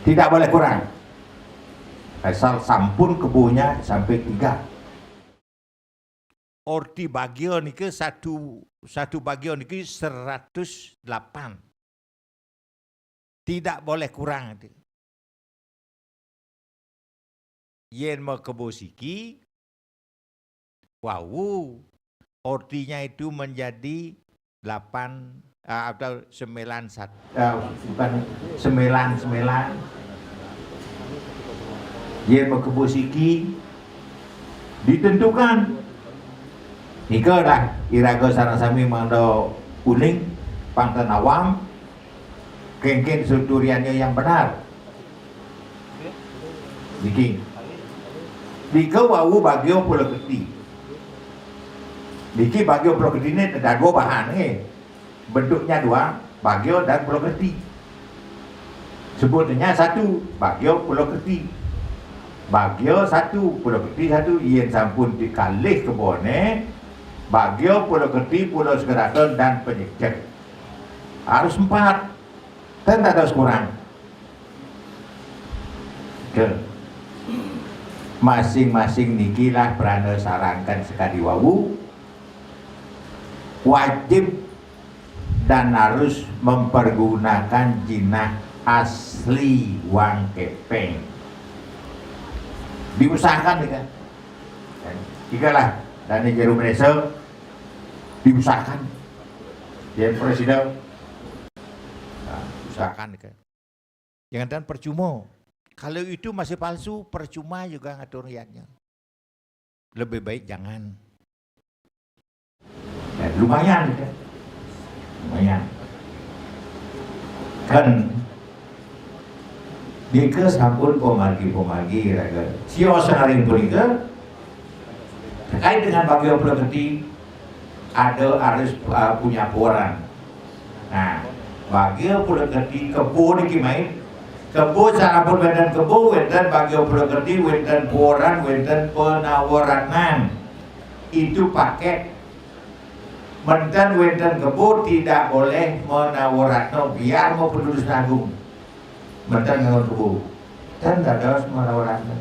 Tidak boleh kurang. Asal sampun kebonya sampai tiga. Orti bagia niki satu, satu bagia niki seratus delapan. Tidak boleh kurang itu. Yen makebo siki, wau, ortinya itu menjadi delapan, ah, atau sembilan satu, ah, bukan, sembilan sembilan. Yén makebo siki ditentukan. Nika dah iraga sareng sami mangda uning, pang ten awam, kénkén suturiannya yang benar. Niki. Nika wau bagia pulaketi. Niki bagia pulaketiné dadua bahané. Bentuknya dua, bagia dan pulaketi. Sebutnya satu, bagia pulaketi. Bagia satu, pulaketi satu, yén sampun dikalih keboné, bagia pulaketi, pula sekeraton dan penyekcek. Harus empat. Ten dados kurang. Ke. Masing-masing niki lah prana sarengken sakadi wau. Wajib dan harus mempergunakan jinah asli wong kepeng. Diusahakan nika. Nika lah, dané jero mresa diusahakan. Yén presiden, nah, usahakan nika. Jangan percuma. Kalau itu masih palsu, percuma juga ngatur rakyatnya. Lebih baik jangan. Ya, lumayan, ya. Lumayan. Kan, nika sampun pamargi-pamargi raga. Siosan ring punika, terkait dengan bagia pulaketi, ada harus, uh, punya poran. Nah, bagia pulaketi kebo niki mai. Kebo, sampun wénten kebo, wénten bagia pulaketi, wénten poran, wénten penawaratnan. Itu paket. Ménten wénten kebo tidak boleh menawaratna, biar mau penduduk agung. Ménten nganggon kebo. Ten dados menawaratna.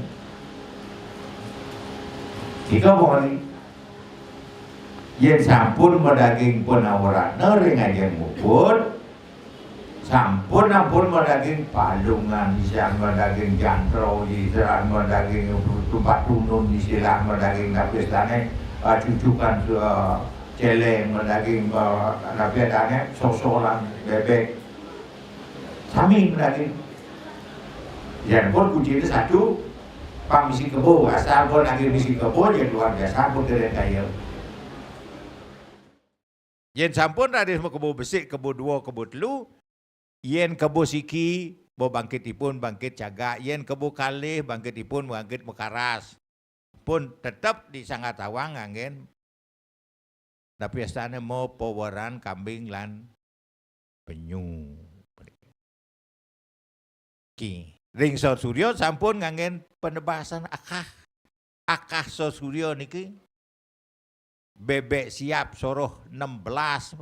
Nika mawali. Yén sampun madaging penawaratna ring ajeng muput, sampun ampun madaging palungan, istilah madaging jantro, istilah madaging tempat tunun, istilah madaging napi astané, eh, cucukan, eh, céléng, madaging, eh, napi astané, sosolan bébék. Sami madaging. Yén pun kunciné satu, pang misi kebo, asal pun lagi misi kebo, ya luar biasa pun keren kaya. Yén sampun raris makebo besik, kebo dua, kebo telu, yén kebo siki, bangkit ipun, bangkit cagak, yén kebo kalih, bangkit ipun, bangkit makaras. Pun tetep di Sanggar Tawang nganggén napi astané mapaweran kambing lan penyu. Ki. Ring Saur Surya sampun nganggén penebasan akah. Akah Saur Surya niki bébék siap soroh enam belas.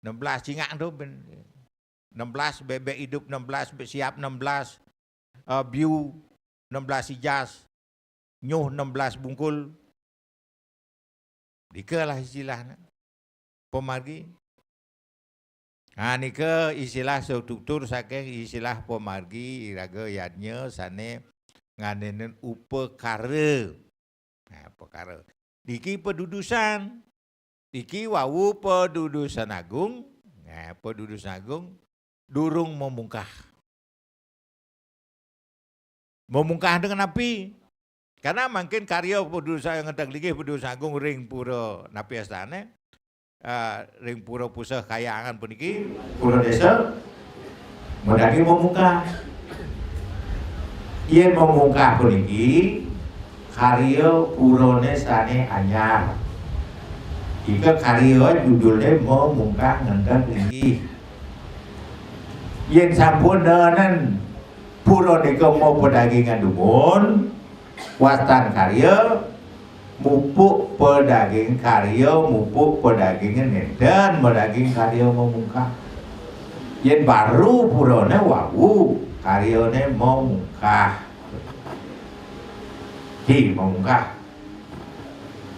Enam belas cingak tu ben. Enam belas bébék idup, enam belas siap, enam belas, eh, biu, enam belas ijas, nyuh enam belas bungkul. Dikalah istilahnya. Pamargi. Nah, nika istilah struktur saking istilah pamargi iraga yadnya sané nganinin upakara. Nah, upakara. Niki padudusan. Niki wau padudusan agung. Nah, padudusan agung durung mamungkah. Mamungkah dengan napi? Karena mangkin karya padudusan ngenteg linggih padudusan agung ring pura napi astané, eh, ring pura puseh kayangan puniki, pura désa, madaging mamungkah. Yén mamungkah puniki, karya purané sané anyar. Ika karya judulné mamungkah ngenteg linggih. Yén sampun nenen pura nika mapadagingan dumun, wastan karya, mupuk padaging karya, mupuk padagingan nénten madaging karya mamungkah. Yén baru purané wau, karyané mamungkah. Ki mamungkah.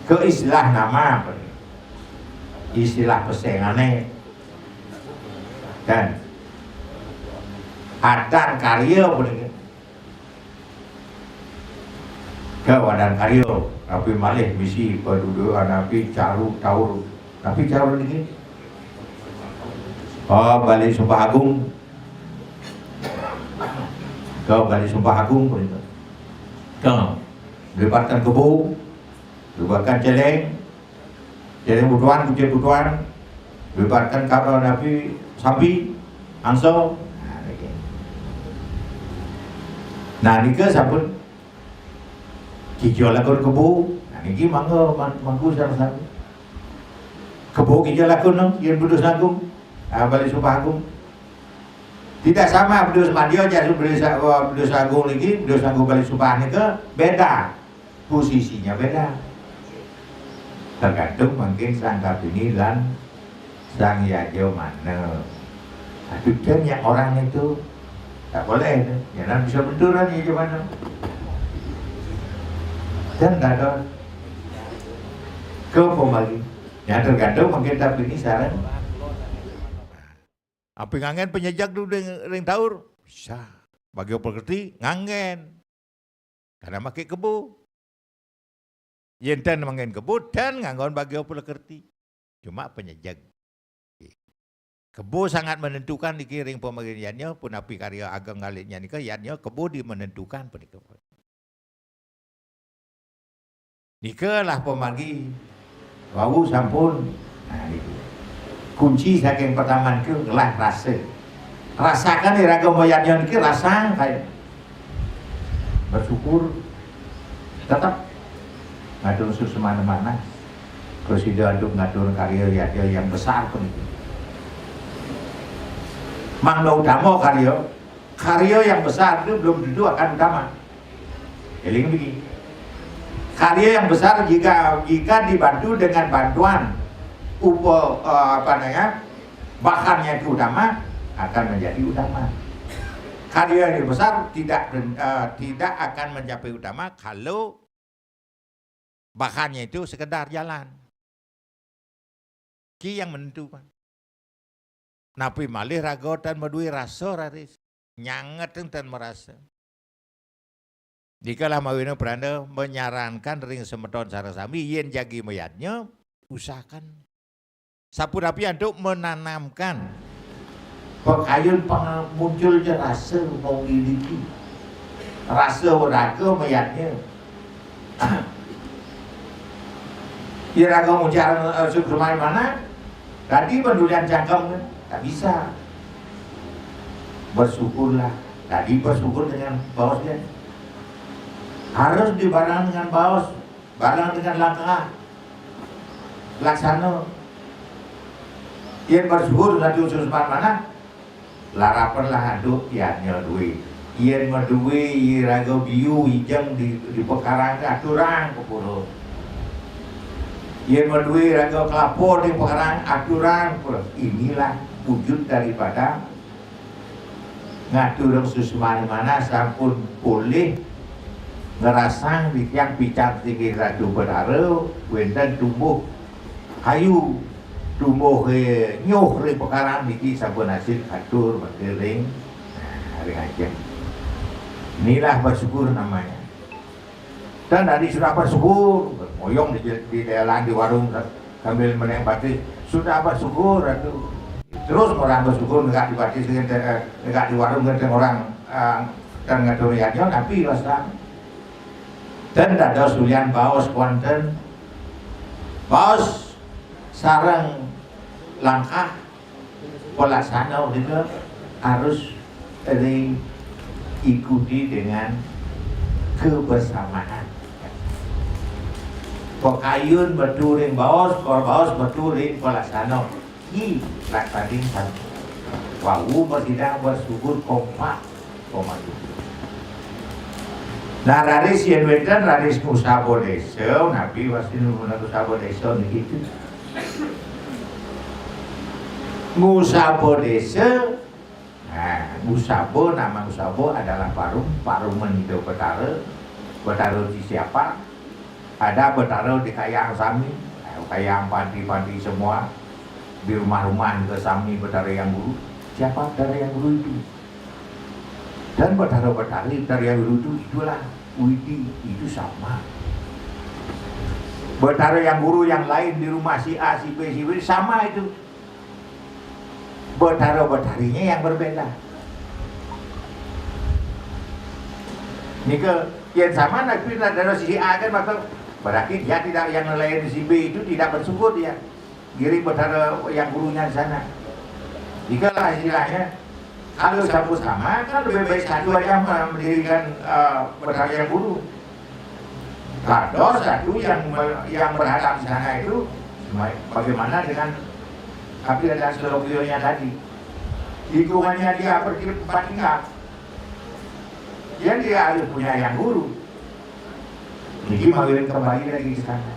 Ke istilah nama apa ni? Istilah pesengané. Dan adan karya apa ni? Ke adan karya, tapi malih misi padudukan napi caru taur. Tapi cara niki, oh, balik Sumpah Agung. Kau balik Sumpah Agung pun itu. Kau bebaskan kebo, bebaskan celeng, celeng butuhan, kucing butuhan, bebaskan kapal nabi sampi, angso. Nah, niki. Nah, nika sampun kija lakon kebo. Nah, niki mangga man-, mangku sareng sami. Kebo kija lakon no, yen Bedus Agung, ah, balik Sumpah Agung. Tidak sama Bedus Madya, jar Bedus, eh, Bedus Agung niki, Bedus Agung balik Sumpah nika beda. Posisinya beda. Tergantung mungkin Sang Kartini lan Sang Yajamana. Aduh, dan yang orang itu tak boleh itu. Ya, kan bisa benturan ya gimana. Dan dados ke pemali. Ya, tergantung mungkin tapi ini sareng. Apa nganggen penyejak dulu ring, ring taur? Bisa. Bagi pekerti nganggen. Karena make kebo. Yen ten manggen kebo, ten nganggon bagi pekerti. Cuma penyejak. Kebo sangat menentukan niki ring pamagian yadnya, punapi karya ageng kalitnya nika, yadnya kebo di menentukan punika. Nika lah pamargi. Wau sampun. Nah, niki. Kunci saking pertama niki lah rasa. Rasakan iraga mayadnya niki rasang kaya bersyukur tetap ngatur susmana manah. Terus ida untuk ngatur karya yadnya yang besar puniki. Mangda utama karya, karya yang besar itu belum tentu akan utama. Eling begini. Karya yang besar jika, jika dibantu dengan bantuan upa, eh, apa namanya, bahannya itu utama, akan menjadi utama. Karya yang besar tidak, eh, tidak akan mencapai utama kalau bahannya itu sekedar jalan. Ki yang menentukan. Napi malih raga tan madue rasa raris. Nyanget tan marasa. Dikalah mawina pranda menyarankan ring semeton sareng sami yen jagi mayadnya, usahakan. Sapunapi antuk menanamkan pakayun pang-, munculnya rasa memiliki. Rasa raga mayadnya. Yen raga ngujar, eh, sukseman mana? Tadi pendulian cangkem kan? Tak bisa. Bersyukurlah. Tadi bersyukur dengan baos dia. Harus dibarang dengan baos, barang dengan langkah. Laksana. Yen bersyukur tadi sukseman mana? Larapanlah antuk yadnya due. Yen madue iraga biu ijeng di, di pekarang, aturang ke pura. Yen madue iraga kelapa di pekarang, aturang ke pura. Inilah wujud daripada ngaturang susmana manah sampun polih ngerasang di tiang pican tinggi Ratu Betara, wenten tumbuh kayu, tumbuh, eh, nyuh ring pekarang niki sampun hasil katur mangke ring, nah, ring ajeng. Inilah bersyukur namanya. Dan tadi sudah bersyukur, moyong di, di dalam di warung sambil menek batis. Sudah bersyukur, aduh. Terus orang bersyukur negak di batis, negak di warung, orang, eh, dan ngatur yadnya, tapi rasa. Dan dados ulian baos wonten. Baos sareng langkah pelaksana punika harus diikuti dengan kebersamaan. Pakayun metu ring baos, baos metu ring pelaksana. Ki laksaning sami. Wau masidang bersyukur kompak. Nah, raris yen wenten raris ngusaba desa, napi wastin ngusaba desa niki? Ngusaba desa, nah, ngusaba, nama ngusaba adalah parum, paruman Ida Betara, Betara di siapa? Ada Betara di kayang sami, nah, kayang panti-panti semua, di rumah-rumah juga sami Betara Hyang Guru. Siapa Betara Hyang Guru itu? Dan Betara Betari, Betara Hyang Guru itu, itulah Widi, itu sama. Betara yang guru yang lain di rumah si A, si B, si B sama itu. Betara-betarinya yang berbeda. Nika, yang sama, tapi betara si A kan, maka berarti dia tidak, yang lain si B itu tidak bersyukur dia. Diri betara yang gurunya di sana. Ikalah istilahnya, kalau satu sama kan lebih baik satu aja mendirikan eh, betara yang guru. Ada satu yang me- yang berhadap di sana itu, bagaimana dengan kafilah dan selokionya tadi? Lingkungannya dia pergi tempat tinggal. Jadi dia harus punya yang guru. Jadi mawinan kembali lagi ke sana.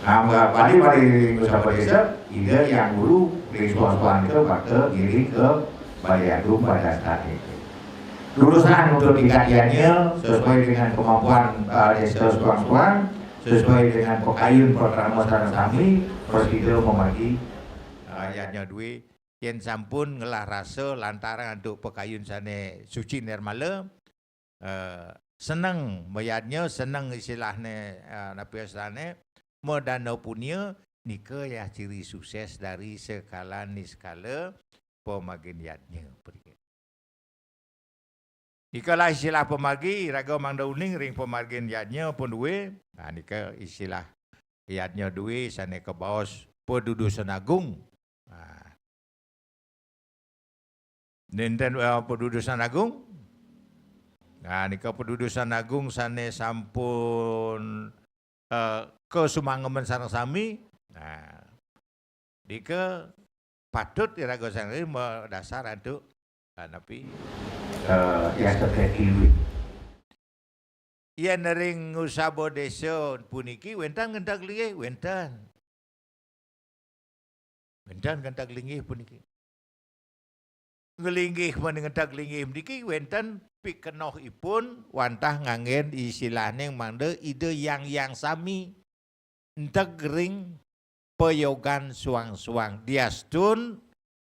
Nah, kembali pada Nusa Desa, ida yang guru di suang-suang itu bakal diri ke Balai Agung pada saat itu. Lulusan untuk tingkat ianya sesuai dengan kemampuan uh, desa suang-suang, sesuai dengan pekayun pertama sareng sami, prasida memagi uh, ianya duwe yen sampun ngelah rasa lantaran antuk pekayun sane suci nirmala, eh, seneng mayadnya, seneng istilahne, eh, napi istilahne, madana punya, nika ya ciri sukses dari sekala niskala pamagin yadnya. Nikalah istilah pamagi, raga mangda uning ring pamagin yadnya pun duwe. Nah, nika istilah yadnya duwe sane kabaos padudusan agung. Nah, nenten uh, padudusan agung. Nah, nika padudusan agung sane sampun uh, kasumangemen sareng sami. Nah, nika patut iraga sareng madasar antuk uh, napi uh, yasta pratiwi. Yen ring usaba desa puniki wenten ngenteg linggih, wenten. Wenten ngenteg linggih puniki. Nglinggih men ngenteg linggih puniki wenten pikenohipun wantah nganggen istilahning mangda Ida Yang Yang Sami. Enteg ring payogan suang-suang. Diastun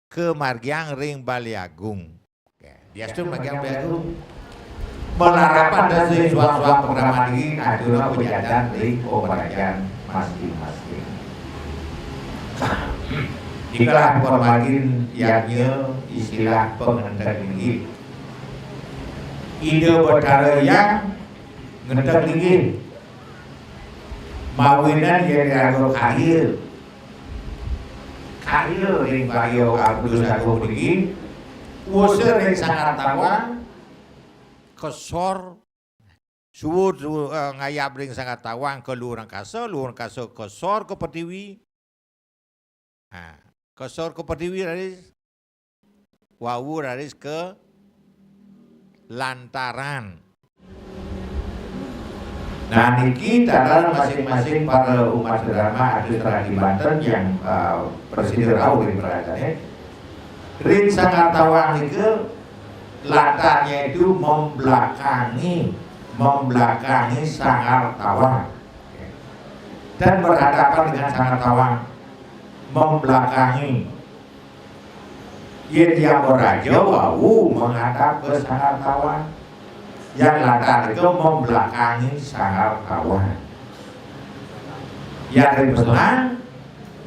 kamargiang ring Balai Agung. Diastun margiang Balai Agung. Malarapan dasa ring suang-suang program niki, aturna pajadan ring pamrajan masing-masing. Ikalah pamagin yadnya istilah pangenteg linggih. Ida Batara Hyang ngenteg linggih. Mawinan yen iraga kaya. Kaya ring kaya Abdus Agung niki, usa ring Sanggar Tawang, kesor, suud, suud, eh, ngayab ring Sanggar Tawang ka luhur angkasa, luhur angkasa kesor ka pertiwi. Nah, kesor ka pertiwi raris wau raris ka lantaran. Nah, niki taler masing-masing para umat sedama atus ragi Banten yang uh, prasida rauh ring parajane. Ring Sanggar Tawang nika lantarnya itu membelakangi, membelakangi Sanggar Tawang. Dan berhadapan dengan Sanggar Tawang, membelakangi. Yen Hyang Baraja wau menghadap ke Sanggar Tawang. Yang lantar itu membelakangi Sanggar Tawang. Yang ring Peselang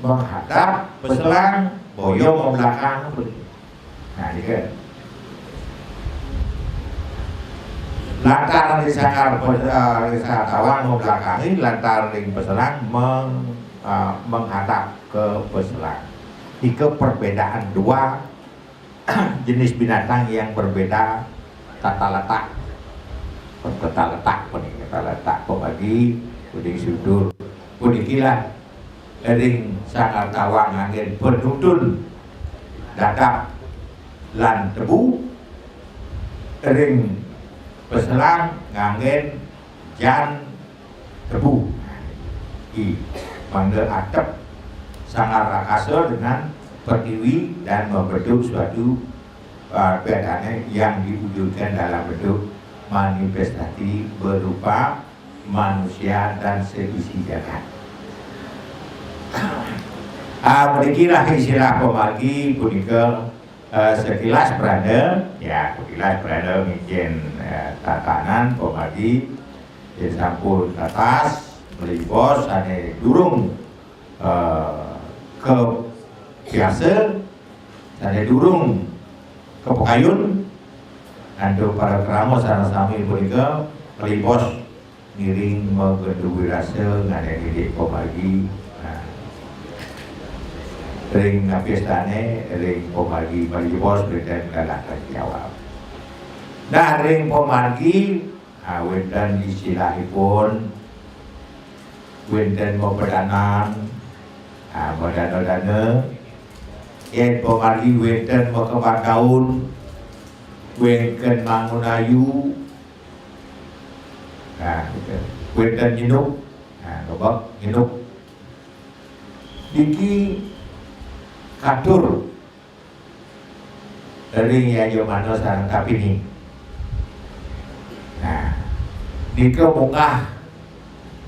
menghadap Peselang, boya membelakang. Nah, ini kan. Lantar ring Sanggar, eh, ring Sanggar Tawang membelakangi, lantar ring Peselang meng, eh, menghadap ke Peselang. Nika perbedaan dua jenis binatang yang berbeda tata letak. Tata letak puniki, tata letak pamagi, uning sudur. Punikilah ring Sanggar Tawang nganggen penutun dadap lan tebu, ring Peselang nganggen jan tebu. I, mangda atep Sanggar Rakasa dengan pertiwi dan membentuk suatu uh, bedane yang diwujudkan dalam bentuk manifestasi berupa manusia dan seisi jagat. Ah, mrikilah istilah pamagi punika, eh, sekilas prana, ya, sekilas prana mungkin, eh, tatanan pamagi, ya, sampun tatas, Malibos sané durung, eh, kabiasa, sané durung kapakayun, antuk para krama sareng sami punika malibos ngiring magenduwi rasa nganén indik pamargi. Nah, ring ngapestané, ring pamargi malibos wénten galah jawab. Nah, ring pamargi, ah, wénten istilahipun, wénten mapadanan, ah, madana-dana. Yén pamargi wénten makebataun, wénten mangun ayu, nah, wénten nyinuk, nah, ngebek nyinuk. Niki katur ring yajamana sareng tapini. Nah, nika munggah,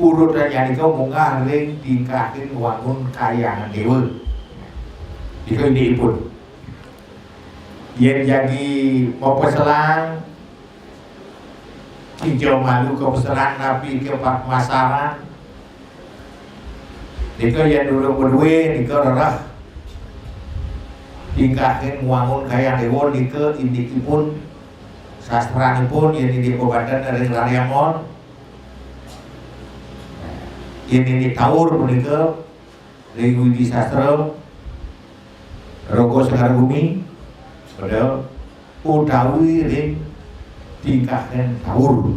urutannya nika munggah ring tingkahin wangun kahyangan déwa. Nika indikipun. Yén jagi mapeselan, kinca malu kapeselan napi ka pa-, pamasaran. Nika yén durung madué, nika rereh. Tingkahin wangun kahyangan déwa nika indikipun sastranipun, yén indik pabanten ring Raryangon. Yén indik taur punika ring Widi Sastra, Raga Segara Gumi, pada utawi ring tingkahin taur.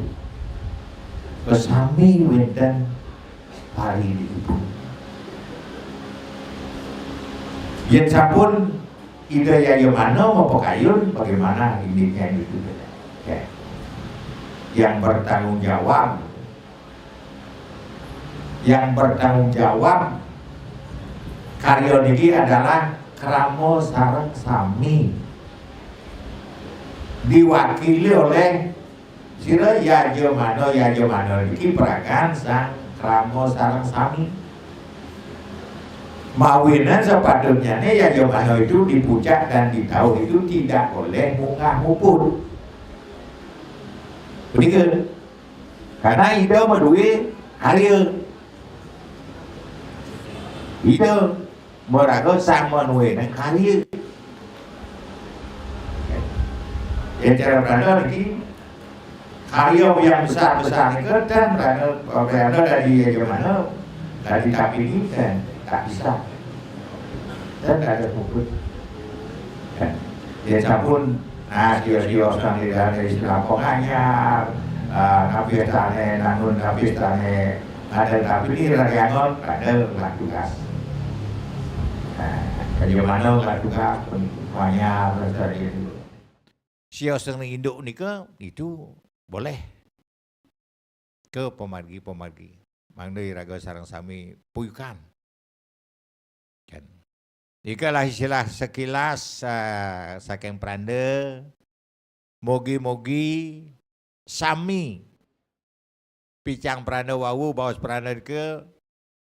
Kasami wénten pariindikipu. Yén sampun Ida yajamana mapakayun, bagaimana indiknya itu? Ya. Yang bertanggung jawab, yang bertanggung jawab karya niki adalah krama sareng sami, diwakili oleh sira yajamana. Yajamana niki paragan sang krama sareng sami. Mawinan sepatutnyané yajamana itu di puncak dan di taur itu tidak boleh munggah muput. Punika. Karena Ida madué karya. Ida maraga sang manuénang karya. Yén cara Belanda niki, karya yang besar-besar nika ten Belanda, Belanda dadi yajamana, dadi tapini ten tak bisa. Ten dados puput. Ten. Yén sampun, nah, sios-sios kang Ida istilah penganyar, ah, kapestané, nangun kapestané, ada tapini Raryangon, pada ngelah tugas. Nah, yajamana ngelah tugas, pun penganyar, dan sebagainya. Sios ring induk nika itu boleh ka pamargi-pamargi. Mangda iraga sareng sami puyukan. Kan. Nika lah istilah sekilas, ah, saking pranda. Mogi-mogi sami picang pranda wau, baos pranda nika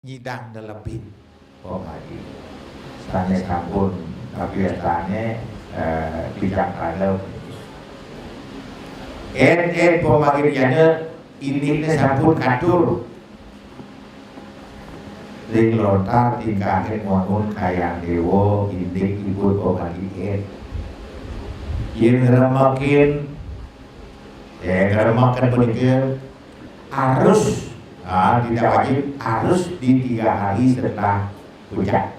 nyidang nelebin pamargi. Sané sampun, tapi sané, eh, picang pranda. Én, én pamargi jana, indikné sampun katur. Ring lontar tingkahin wangun kahyangan déwa, indikipun pamargi. Yén ngremekin, eh, ngremekin punika harus, ah, tidak wajib, harus di tiga hari setelah puncak.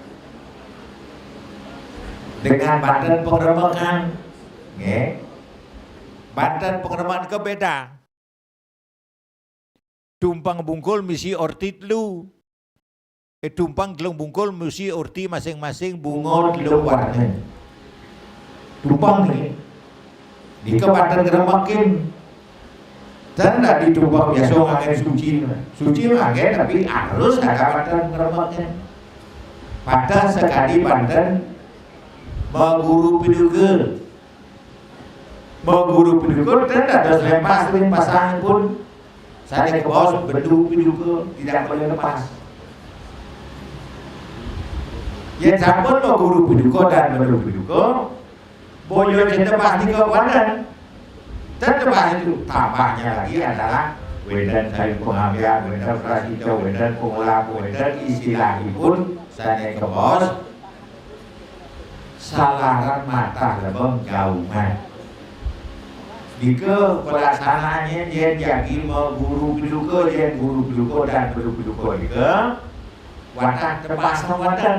Dengan banten pangremekan, nggih. Banten pangremekan nika béda. Tumpeng bungkul misi orti telu. Eh, tumpeng telung bungkul misi orti masing-masing bunga telung warna. Tumpeng niki. Nika banten ngremekin. Ten dadi tumpeng biasa nganggén suci. Suci nganggén, tapi harus ada banten ngremekin. Pada sakadi banten maguru paduka. Maguru paduka ten dados lempas ring pasangipun. Sané kabaos bendu paduka, tidak boleh lepas. Yén sampun maguru paduka dan bendu paduka, boya ten lepas nika wénten. Ten lepas itu, tambahnya lagi adalah Wénten kayun pangambian, wénten prasida, wénten pangulap, wénten istilahipun sané kebos, salaran matah lebeng gaungan. Nika pelaksanaannya yén jagi maguru piduka, yén guru piduka dan guru piduka nika wantah tebas wénten.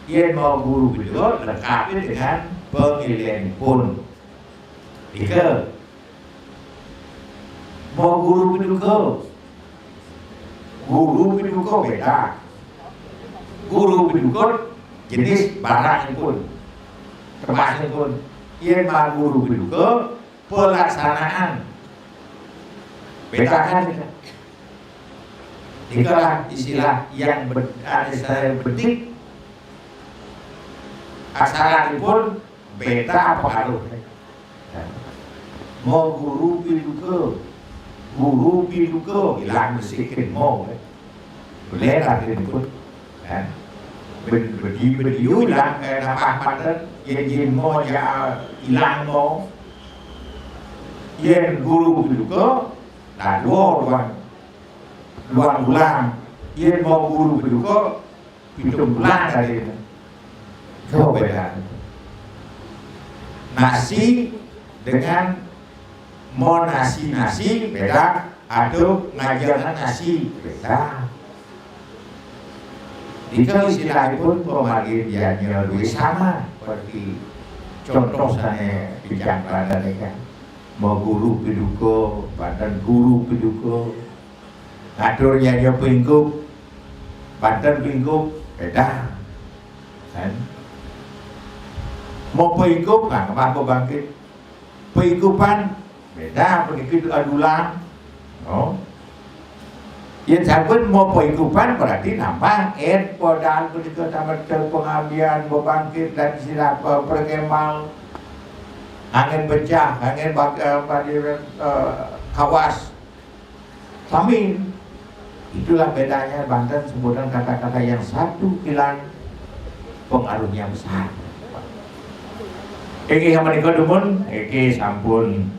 Yén maguru piduka lengkapi dengan pangilihanipun. Nika maguru piduka. Guru piduka béda. Guru piduka jenis barangipun, tebasipun. Yén maguru piduka, pelaksanaan béda kan. Nika istilah yang be-, istilah bedik. Aksaranipun béda pengaruhnya. Mau guru piduka, guru piduka ilang besikin mau. Boleh lah ini pun. Ya. Ben-, bedi-, bediu ilang, eh, nambah manten, yén, yén mau ya ilang mau. Yén guru piduka, nah dua ruang, ruang ulang. Yén mau guru piduka, pitung bulan tadi. Itu beda. Nasi dengan mau nasi-nasi beda, atau ngajangan nasi beda. Nika istilahipun pamargi yadnya duit sama seperti contoh sané pican pada nika. Mau guru piduka, banten guru piduka. Ngatur yadnya pingkup, banten pingkup, beda. Kan? Mau pingkup, nah, apa bangkit? Pingkupan, beda, puniki adulang. Oh. Yén sampun mau pingkupan berarti nambah, eh, modal punika tambah ter-, pengambian, bebangkit dan istilah pe-, perkemang. Angin pecah, angin bak-, eh, apa dia, eh, kawas. Sami. Itulah bedanya banten sebutan kata-kata yang satu kilan pengaruhnya besar. Inggih menika dumun, niki sampun.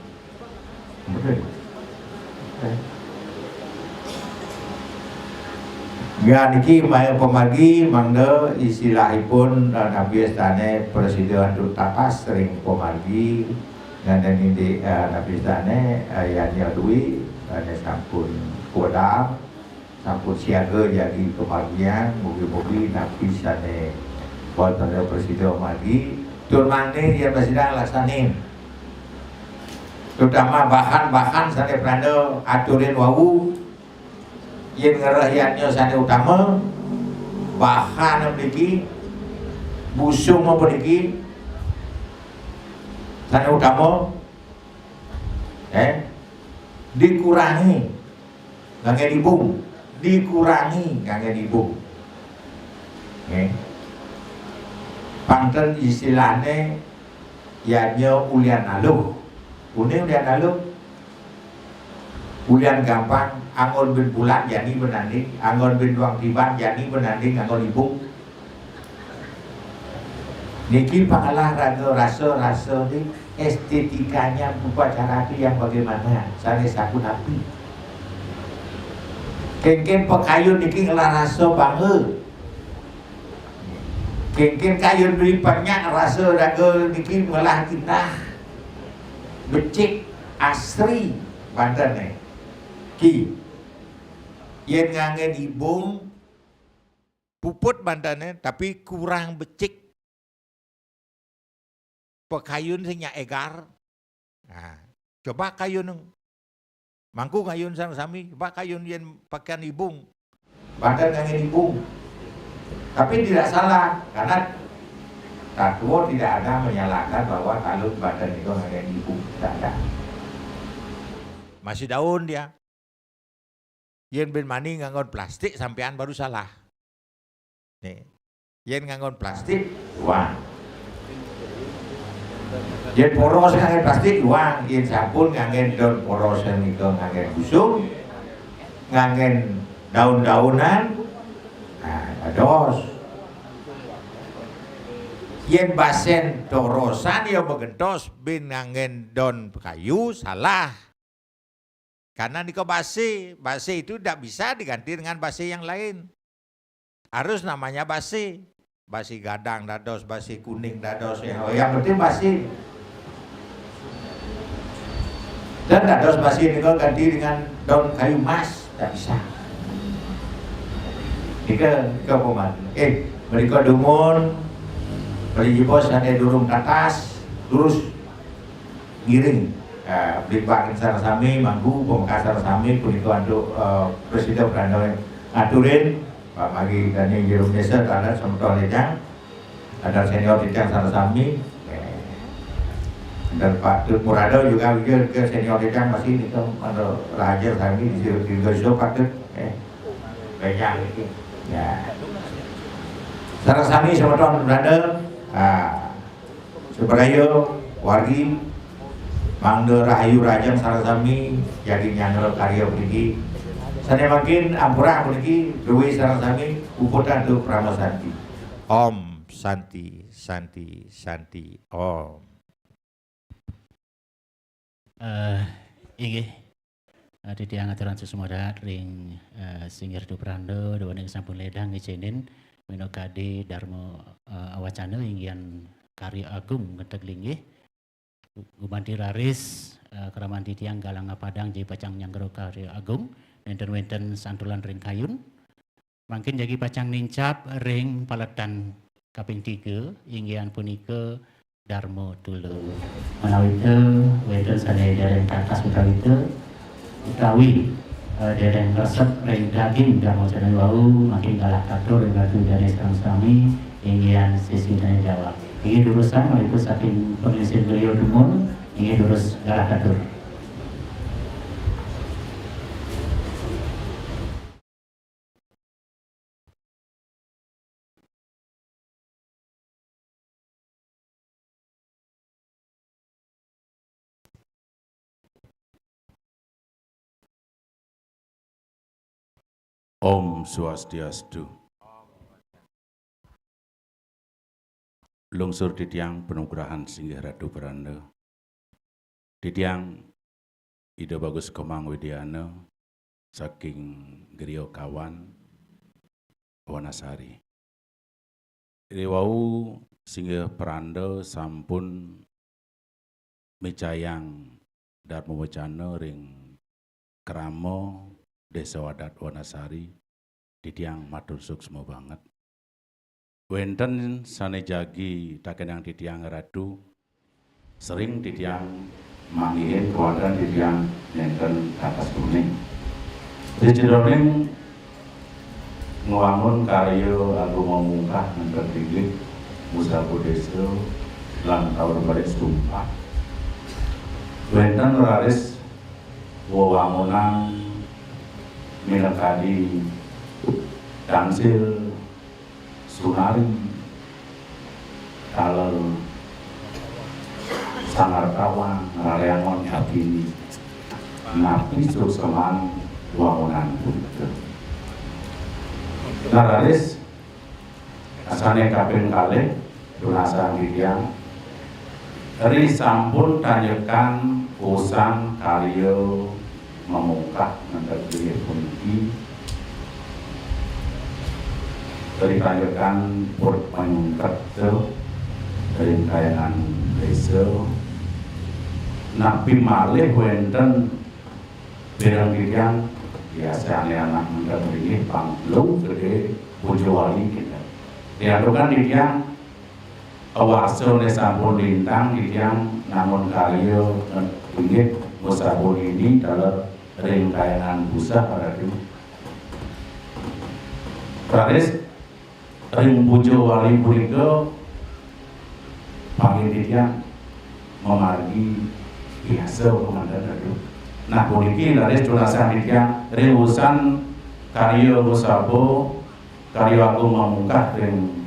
Ya niki maya pamargi mangda istilahipun, eh, napi astane prasida antuk tapas ring pamargi. Nganten indik, eh, napi sane, eh, yadnya dui, sane sampun kuedang, sampun siaga jagi kemargian, mugi-mugi napi sane wantah prasida margi, tur mangda yen prasida laksanin. Terutama bahan-bahan sane pranda aturin wau, yen ngreh yadnya sane utama, bahan mriki, busung mriki, sane utama, eh, dikurangi ngangge dibung, dikurangi ngangge dibung. Nggih. Pang ten istilahne yadnya ulian aluh. Une ulian aluh? Ulian gampang, anggon bin bulat jani benanding, anggon bin duang tiban jani benanding anggon ibung. Niki pangalah raga rasa-rasa ni, estetikanya upacara tu yang bagaimana, sane sapunapi. Kengken pakayun niki ngelah rasa bangga. Kengken kayun beli panyak rasa raga niki ngelah indah. Becik asri bantene. Ki. Yen ngangge dibung, puput bantene, tapi kurang becik. Pakayun sing nyak egar. Nah, coba kayun. Mangku kayun sang sami, coba kayun yen pakean ibung. Banten ngangge ibung. Tapi tidak salah, karena Tatwa tidak ada menyalahkan bahwa kalau banten itu ngangge ibung. Tidak ada. Masih daun dia. Yen bin mani nganggon plastik, sampean baru salah. Nih. Yen nganggon plastik, wah. Yen poros ngangge plastik, wah. Yen sampun ngangge daun poros nika ngangge busung, ngangge daun-daunan, nah, dados. Yen basen torosan ya magentos, bin ngangge daun kayu, salah. Karena nika basi, basi itu tidak bisa diganti dengan basi yang lain. Harus namanya basi. Basi gadang dados, basi kuning dados, ya, yang penting basi. Dan dados basi nika ganti dengan daun kayu mas, tidak bisa. Nika, nika peman. Eh, mereka dumun, beli jebos ada durung tatas, terus ngiring. Nah, beli pakin sareng sami, mangku, pemeka sareng sami, punika antuk, eh, Presiden Pranda ngaturin, Pak Magi Dani Jero Desa, taler semeton titiang, taler senior titiang sareng sami. Eh, dan Pak Tut Murado juga, juga ke senior titiang masih nika, ada raja sami di, di, di, patut. Eh, banyak ini. Ya. Sareng sami semeton Pranda. Ah. Supraya wargi mangda rahayu rahajeng sareng sami jagi nyanggra karya puniki. Sané mangkin ampura puniki duwé sareng sami puputang antuk Parama Santi. Om Santi, Santi, Santi, Om. Eh, inggih. Eh, titiang aturang suksma dahat ring, eh, singgih Ratu Pranda, duaning sampun ledang ngicénin minakadi darma, eh, awacana inggihan karya agung ngenteg linggih. Gumanti raris, eh, kraman titiang galang ngapadang jagi pacang nyanggra karya agung, nénten wénten santulan ring kayun. Mangkin jagi pacang nincap ring paletan kaping tiga, inggihan punika Darma Tula. Manawita wénten sané déréng tatas utawi ta-, utawi, eh, déréng resep ring daging Darma Tula wau, mangkin galah katur ring Ratu Dané sareng sami, inggihan sesitané jawab. Inggih durusang, menika saking panglingsir griya dumun, inggih durus galah katur. Om Swastiastu. Lungsur titiang panugrahan singgih Ratu Pranda. Titiang Ida Bagus Komang Widiana saking Griya Kawan, Wanasari. Riwau singgih Pranda sampun micayang darma wacana ring krama Désa Adat Wanasari, titiang matur suksma banget. Wénten sané jagi takénang titiang Ratu, sering titiang manggihin kawéntenan titiang nénten tatas kuning. Ri jeroning ngwangun karya agung mamungkah nénten linggih, musaba désa lan taun balik sumpah. Wénten raris wewangunan minakadi Tansil, Sunari, taler Sanggar Tawang, Raryangon, Abini. Napi suksman wangunan punika. Nah, raris sané kaping kalih, tunasang titiang. Ri sampun tanjekan usan karya mamungkah nénten linggih puniki. Ri tanjekan put panyungket ring Kahyangan Désa. Napi malih wénten pireng titiang, biasané anak muda nggih pang lu gedé bojo wali kita. Diantukan titiang, awasané sampun lintang titiang, namun karya, eh, inggih, musabun ini dalam ring Kahyangan Busah pada tu. Raris, ring bojo wali punika, panggih titiang mamargi biasa pamanten Ratu. Nah, puniki raris tunasang titiang ring usan karya musaba, karya agung mamungkah ring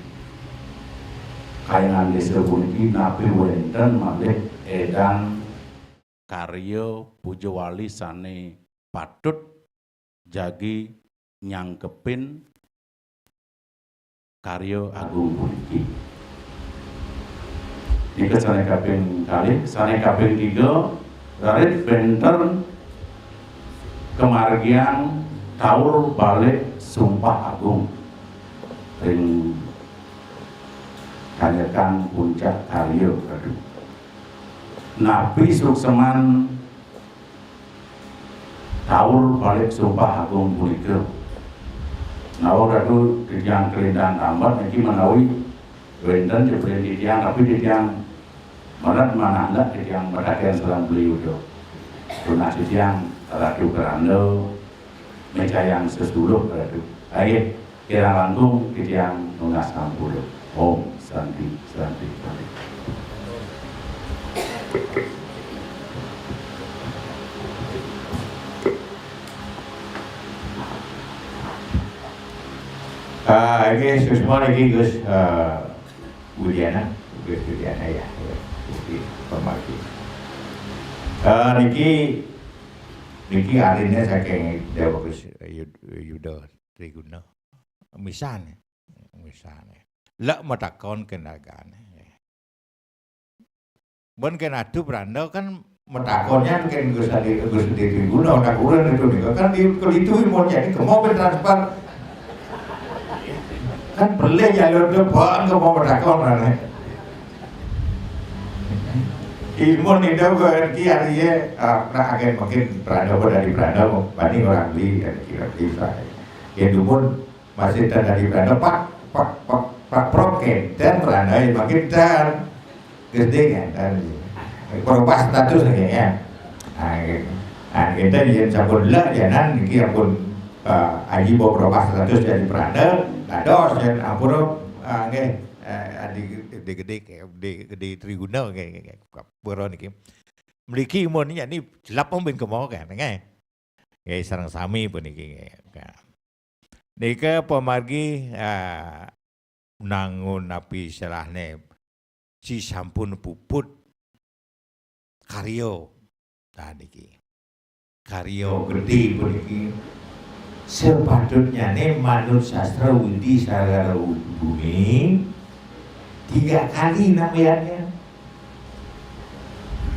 Kahyangan Désa puniki, napi wénten malih édan karya bojo wali sané patut jagi nyangkepin karya agung puniki. Nika sané kaping kalih, sané kaping tiga, raris wénten Kemargian taur balik Sumpah Agung ring tanyekan Puncak Karya, aduh. Napi suksman taur balik Sumpah Agung punika? Nawang Ratu titiang kalintang tambet niki menawi wenten jebling titiang, tapi titiang melet mananda titiang mataken sareng Beli Yuda. Tunas titiang Ratu Keranda mecayang sesuluh Ratu. Ayo, kirang langkung titiang nunas sampun. Om Santi, Santi, Santi. Ah, ini Susma lagi Gus, ah, Widiana, Gus Widiana ya, ya, di Pemaki. Ah, niki, niki arine saking Dewa Gus Yud-, Yuda Triguna. Misane, misane. Lek matakon kendagane. Bon kena tu Pranda kan matakonnya kan Gus Adi, Gus Adi Triguna, tak kurang itu nih. Kan di, kalau itu mau jadi kemau transfer. Kan boleh jalur depan ke mau matakon, aneh. Ilmu ni dah berarti hari ya, ah, nak agen makin Pranda pun dari Pranda, banding orang beli, dan kira beli saya. Ya, dumun masih tak dari Pranda, pak, pak, pak, pak, prok, kenten, Pranda, ya, makin ten. Gede kan, kan. Berubah status lagi ya. Nah, gitu. Nah, kita yang sampun lah, jangan, niki ampun, eh, Aji mau berubah status jadi Pranda, dados, dan ampun, eh, nggih, eh, di, di gede, di, di Triguna, nggih, nggih, nggih. Pura niki. Mriki mun nyani jelap pun ben kemau kan, nggih. Nggih, sareng sami puniki, nggih. Nika pamargi, ah, nangun napi istilahne si sampun puput karya. Nah, niki. Karya gedhe puniki sepatutnyane manut sastra Widi Sagara Bumi tiga kali nambayannya.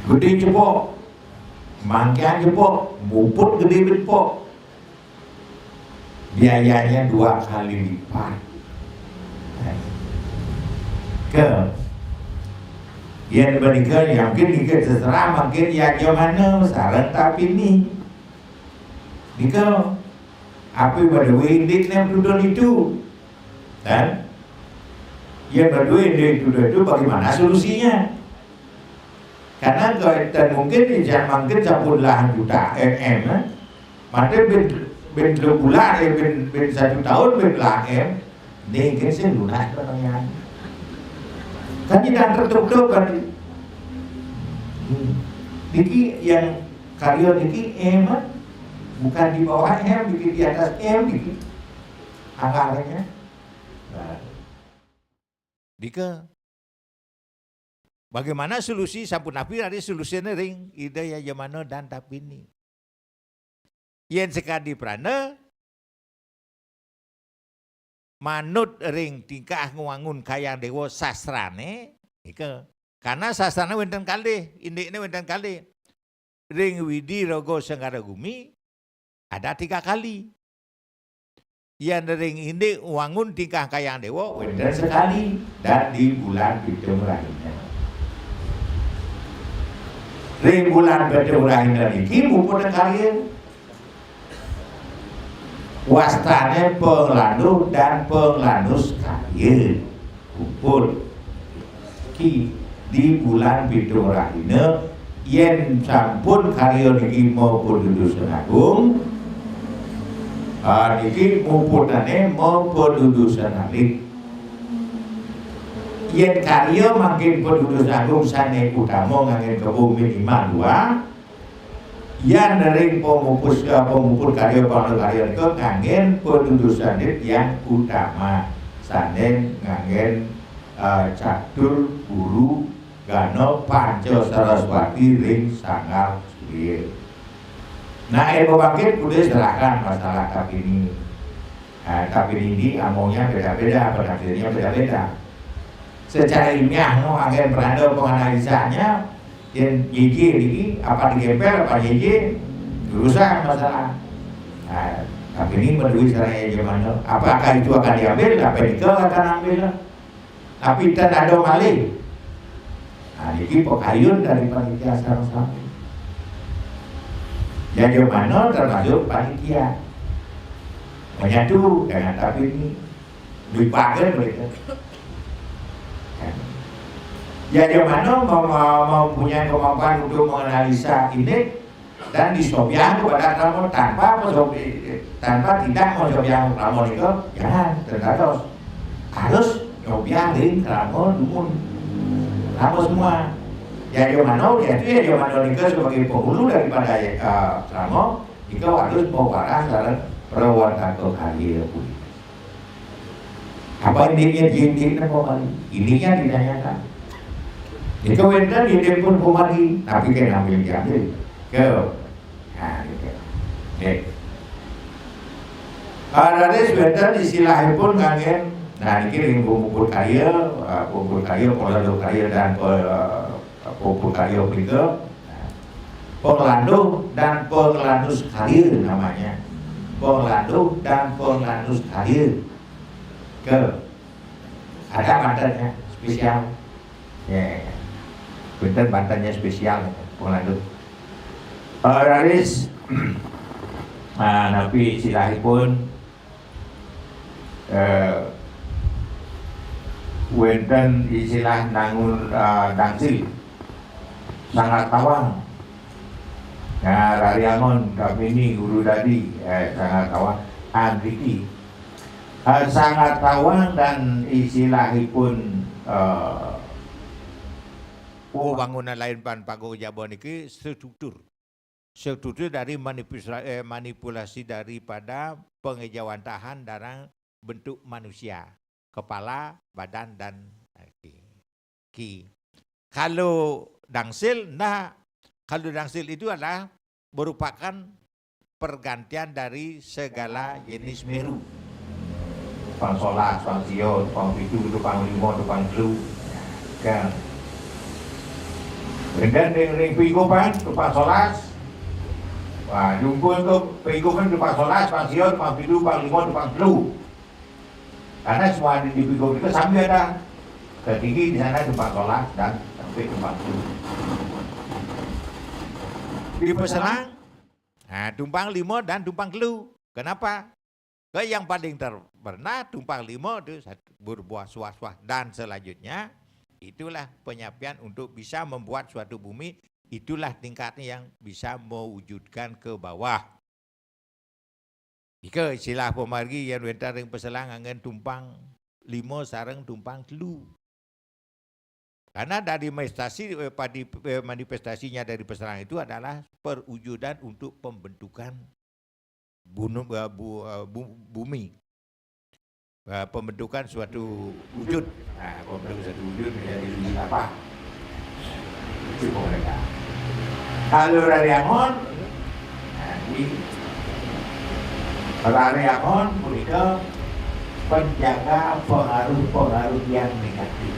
Gedhe cepok, mangkihan cepok, muput gedhe cepok. Biayanya dua kali lipat. Ke, yen menika, ya mungkin nika terserah, mungkin ya gimana, sareng tapi ni. Nika, apa pada windik nem tudun itu? Kan? Ya, pada windik tudun itu bagaimana solusinya? Karena ke-, dan mungkin di zaman mungkin sampun lah juta M M, eh. Mate bin, bin dua bulan, eh, bin, bin satu tahun bin lah M, niki sing lunas pertanyaan. Kan tidak tertutup kan? Hmm. Niki yang karya niki M, eh, bukan di bawah M, niki di atas M, niki anggarannya. Nah. Dika, bagaimana solusi sampun napi ari solusine ring Ida Yajamana dan Tapini? Yen sekadi prana manut ring tingkah ngwangun Kayang Dewa sastrane, nika. Karena sastrane wenten kalih, indikne wenten kalih. Ring Widi Raga Senggara Gumi ada tiga kali. Yan ring indik wangun tingkah Kayang Dewa wenten sekali dan di bulan pitung rahina. Ring bulan pitung rahina niki muput karya. Wastane penglanduh dan penglandus karya. Puput. Ki, di bulan pitung rahina, yen sampun karya niki mapadudusan agung, ah, niki muputane mapadudusan alit. Yen karya mangkin padudusan agung sane utama nganggen kebo minimal dua, yan ring pamupus, eh, pamuput karya, pangula karya nika nganggen padudusan rit yang utama, sane nganggen, eh, catur, guru, gana, panca saraswati ring sanggar surya. Nah, eh, pembangkit kudu serahkan masalah Tapini. Nah, Tapini ini amongnya beda-beda, penafsirnya beda-beda. Secara ilmiah, no, anggen beranda penganalisanya, yang Y J ini, apa digempel, apa Y J, urusan masalah. Nah, tapi ini menurut saya, gimana? Apakah itu akan diambil? Apa itu akan ambil? Tapi tidak ada malih. Nah, ini pekayun dari panitia sareng sami. Yajamana termasuk panitia. Menyatu dengan tapi ini dipakai mereka. Yajamana mem- mempunyai kemampuan untuk menganalisa ini dan disobiahkan kepada krama tanpa mensobi- tanpa tidak mensobiahkan krama itu, jangan, terus harus nyobiah ring krama dumun. Krama semua. Yajamana, yaitu yajamana nika sebagai penghulu daripada eh, krama, nika harus mewarah sareng prawartaka karya punika. Apa intinya, intinya pemali? Intinya ditanyakan. Itu wenten intinya pun pemali, tapi kan ambil diambil. Ke. Nah, gitu. Oke. Ah, raris wenten istilahipun kanggen, nah, niki ring puput karya, ah, puput karya, pola karya, dan pe- puput karya punika. Nah, penglanduh dan penglandus karya namanya. Penglanduh dan penglandus karya. Ke. Ada bantennya spesial. Ya. Benten bantennya spesial, penglanduh. Eh, raris, nah, napi istilahipun, eh, wenten istilah nangun eh, dangsil. Sangat tawang. Nah, rariangon, tapi ini guru tadi, eh, sangat tawang. Andriki. Eh, sangat tawang dan istilahipun eh, oh, bangunan lain pan pago jaba niki struktur. Struktur dari manipulasi, eh, manipulasi daripada pengejawantahan darang bentuk manusia, kepala, badan, dan eh, ki. Ki. Kalau dangsil, nah, kalau dangsil itu adalah merupakan pergantian dari segala jenis meru. Pang solas, pang sio, pang pitu, pang limo, pang telu. Kan. Kemudian ring, ring pinggupan, pang solas. Wah, jumpun tu pinggupan tu pang solas, pang sio, pang pitu, pang limo, pang telu. Karena semua di pinggupan itu sambil ada. Ketinggi di sana tumpang solas dan sampai tumpang telu. Di Peselang, nah, tumpang limo dan tumpang telu. Kenapa? Ke yang paling terpernah tumpang limo itu satu, berbuah suah-suah dan selanjutnya itulah penyapian untuk bisa membuat suatu bumi, itulah tingkatnya yang bisa mewujudkan ke bawah. Ika istilah pamargi yang wenten ring Peselang anggen tumpang limo sareng tumpang telu. Karena dari manifestasi eh, padi- eh, manifestasinya dari Peselang itu adalah perwujudan untuk pembentukan bunu- eh, bu- eh, bu- bumi. Eh, pembentukan suatu wujud. Nah, pembentukan suatu wujud menjadi wujud apa? Itu pemerintah. Kalau rariangon, nah, ini rariangon punika penjaga pengaruh-pengaruh yang negatif.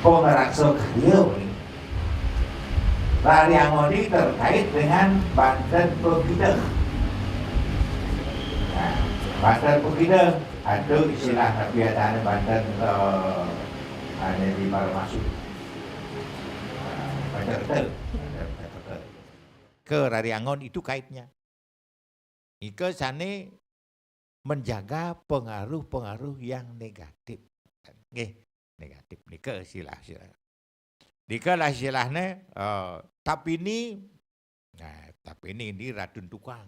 Pengraksa karya punika. Rariangon ini terkait dengan banten pekideh. Nah, banten pekideh, ada istilah tapi ada banten eh, ada di baru masuk. Nah, banten betul. Banten betul. Ke rariangon itu kaitnya. Ika sane menjaga pengaruh-pengaruh yang negatif. Nggih, negatif nika istilah-istilah. Nika lah istilahnya eh, Tapini. Nah, Tapini ini Ratun Tukang.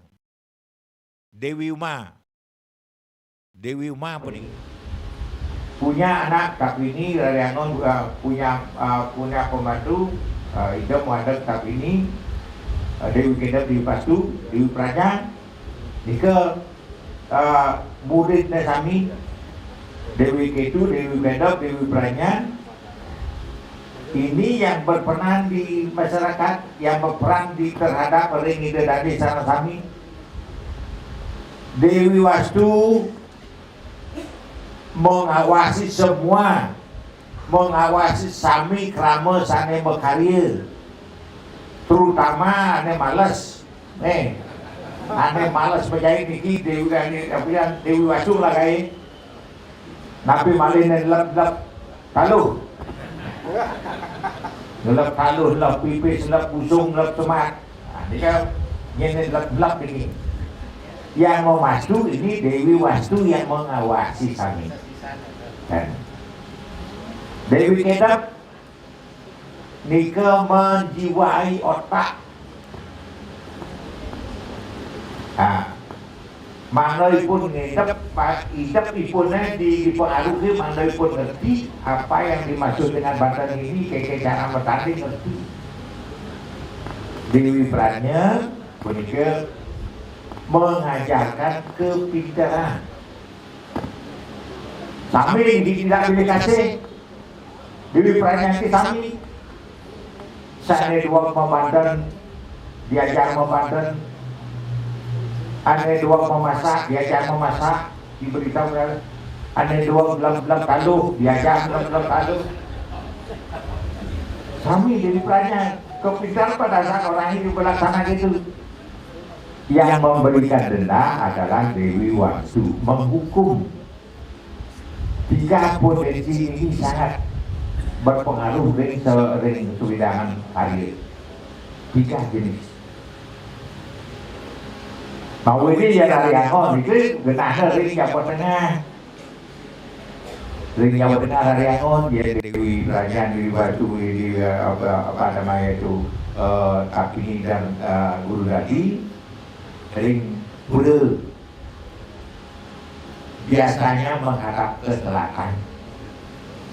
Dewi Uma. Dewi Uma apa nih? Punya anak Tapini, rariangon eh, punya eh, punya pembantu eh, Ida Muadek Tapini, eh, Dewi Kendap, Dewi Pastu, Dewi Praja. Nika eh, muridnya sami, Dewi Ketu, Dewi Kendap, Dewi Praja. Ini yang berperan di masyarakat, yang berperan di terhadap ring Ida Dane sareng sami. Dewi Wastu mengawasi semua, mengawasi sami krama sane makarya, terutama ane males. Nih, Ané males menjahit niki Déwi, ané, apa ya, Déwi Wastu lah kaé. Napi malih né lep-lep taluh. Lep taluh, lep pipis, lep busung, lep semat. Nah, ini kan, ini lep-lep ini. Yang memastu ini Déwi Wastu yang mengawasi sami. Dan Déwi Kedep nika menjiwai otak. Nah, mangda ipun ngidep, pa-, idep ipuné di, dipengaruhi, mangda ipun ngerti apa yang dimaksud dengan banten ini, kaya cara matanding ngerti. Déwi Pranya punika mengajarkan kepinteran. Sami di, tidak pilih kasih. Déwi Pranya niki sami. Sané dua mamanten, diajar mamanten. Ané dua memasak, diajar memasak. Diberitahu kan. Ané dua gelem-gelem taluh, diajar gelem-gelem taluh. Sami Déwi Pranya. Kepinteran pada saat orang hidup berlaksana gitu. Yang memberikan denda adalah Déwi Wastu, menghukum. Tiga potensi ini sangat berpengaruh ring se-, ring sawidangan karya. Tiga jenis. Mau ini ya dari Angon itu genahnya ring Jawa Tengah. Ring Jawa Tengah dari Angon, ya Déwi Pranya, Déwi Wastu, Déwi, apa, apa namanya itu, eh, Kartini dan, eh, Guru Dadi. Ring Pura biasanya menghadap ke selatan,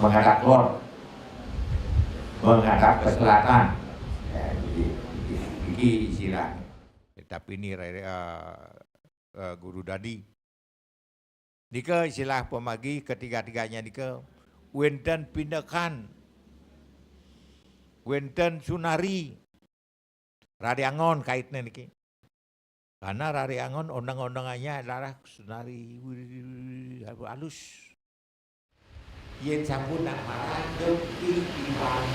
menghadap lor, menghadap ke selatan. Ya, jadi, jadi, jadi istilahnya. Tapi ini, eh, eh, Guru Dadi. Nika istilah pamagi ketiga-tiganya nika wénten pindekan, wénten sunari. Rari Angon kaitnya niki. Karena Rari Angon ondeng-ondengannya adalah sunari, wih, halus. Yén sampun nak marah, dep ipang.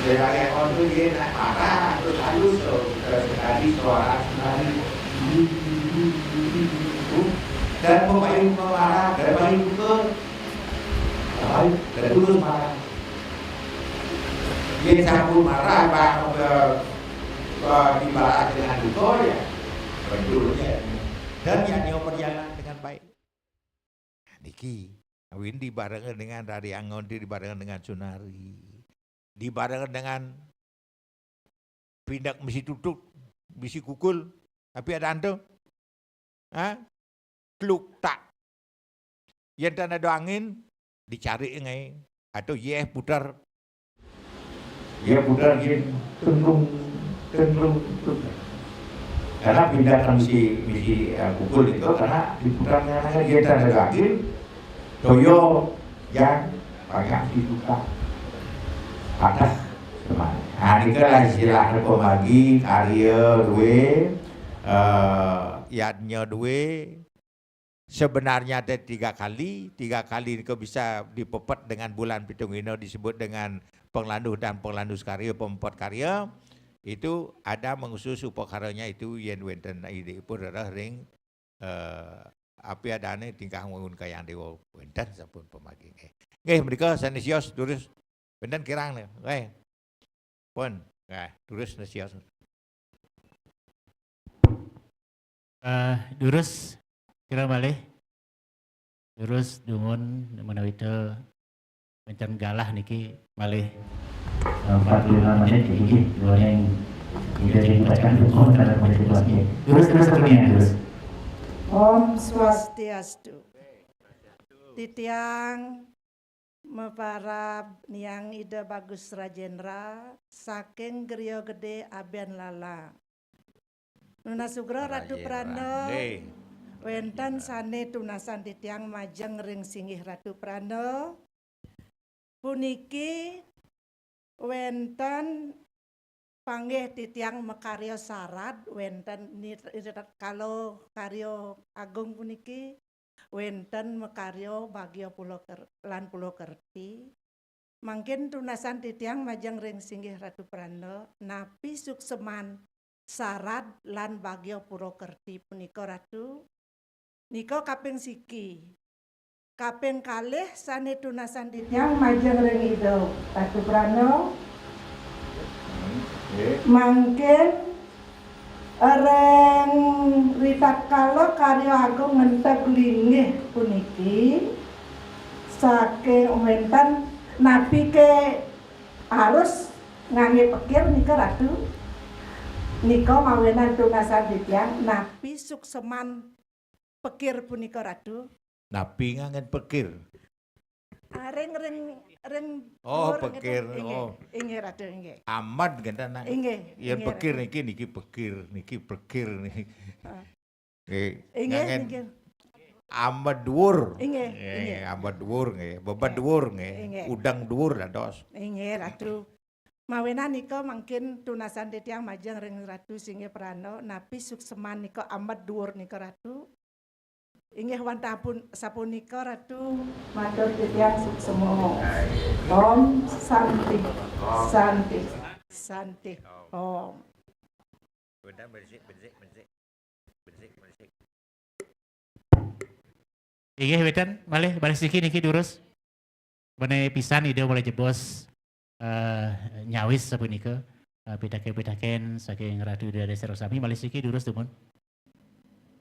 Rari Angon tuh yén nak marah, terus halus tuh. Terus tadi suara sunari. Dan pemain pemarah, dan pemain pukul. Baik, dan terus marah. Yén sampun marah, Pak, ke, ke, dibalas dengan duka, ya, betul, ya. Dan yang dia berjalan dengan baik. Nah, niki, awin dibarengan dengan Rari Angon, dibarengan dengan Sunari. Dibarengan dengan pindak misi tutut, misi kukul, tapi ada antu. Ha? Kluk tak. Yén tan ada angin, dicari ngai. Atau yéh putar. Yéh putar yén tengkung, tengkung, tengkung. Karena pindah ke misi, misi, eh, kukul itu, karena diputar dengan angin, yén tan ada angin, toya yang banyak diputar. Ada semuanya. Nah, ini kan istilahnya pemagi, karya, duwe, eh, yadnya duwe, sebenarnya ada tiga kali, tiga kali itu bisa dipepet dengan bulan pitung dina disebut dengan penglanduh dan penglanduh karya, pemepet karya, itu ada mengkhusus upakaranya itu yén wénten idipun rereh ring, eh, api adané tingkah wangun kayang déwa wénten sampun pamagi. Nggih, menika sanisios durus wénten kirang nih. Nggih. Pun. Nah, durus sanisios. Eh, durus, kira malih. Durus, dumun, menawi te, wénten galah niki malih. Eh, empat puluh lima menit niki, dumun yang tidak dibuatkan dumun karena mulai situasi. Durus, durus, terus, terus. Om Swastiastu. Titiang maparab niang Ida Bagus Rajendra, saking Griya Gedé Abén Lalang. Nunas sugra Ratu Pranda, wénten sané tunasan titiang majeng ring singgih Ratu Pranda. Puniki wénten panggih titiang makarya sarad, wénten nit-, nit-, kala karya agung puniki, wénten makarya Bagya Pulo Ker-, lan Pulo Kerti. Mangkin tunasan titiang majeng ring singgih Ratu Pranda, napi suksman Sarad lan Bagya Pura Kerti punika, Ratu. Nika kaping siki. Kaping kalih sane tunasan titiang majeng ring Ida Ratu Prana. Nggih. Mangkin ring ritatkala karya agung ngenteg linggih puniki, saking wenten napi ke harus ngangge pekir nika, Ratu? Nika mawinan tunasan titiang, napi sukseman pekir punika, Ratu? Napi nganggen pekir? Ah, ring, ring, ring Oh, dhuwur pekir, ngeten. Inggih, oh. Inggih, Ratu, inggih. Amat ngenten, nak. Inggih, Yen inggih, pekir Ratu. Niki, niki pekir, niki pekir niki. Ah. Nggih, Inggih, nganggen inggih. Amat dhuwur. Inggih, Nggih, inggih. Amat dhuwur nggih. Bebat Nggih. Dhuwur nggih. Inggih. Udang dhuwur dados. Inggih, Ratu. Mawinan nika mangkin tunasan titiang majeng ring Ratu Singgih Prana, napi sukseman nika amat dhuwur nika, Ratu? Inggih wantah pun-, sapunika, Ratu. Matur titiang suksema. Om Santi, Santi, Santi. Om. Bener, berisik, berisik, berisik. Berisik, berisik. Inggih, wénten malih, malih siki niki durus. Menawi pisan Ida malih jebos, eh, nyawis sapunika, eh, pitaken-pitaken saking Ratu Ida Dados sareng sami, malih siki durus dumun.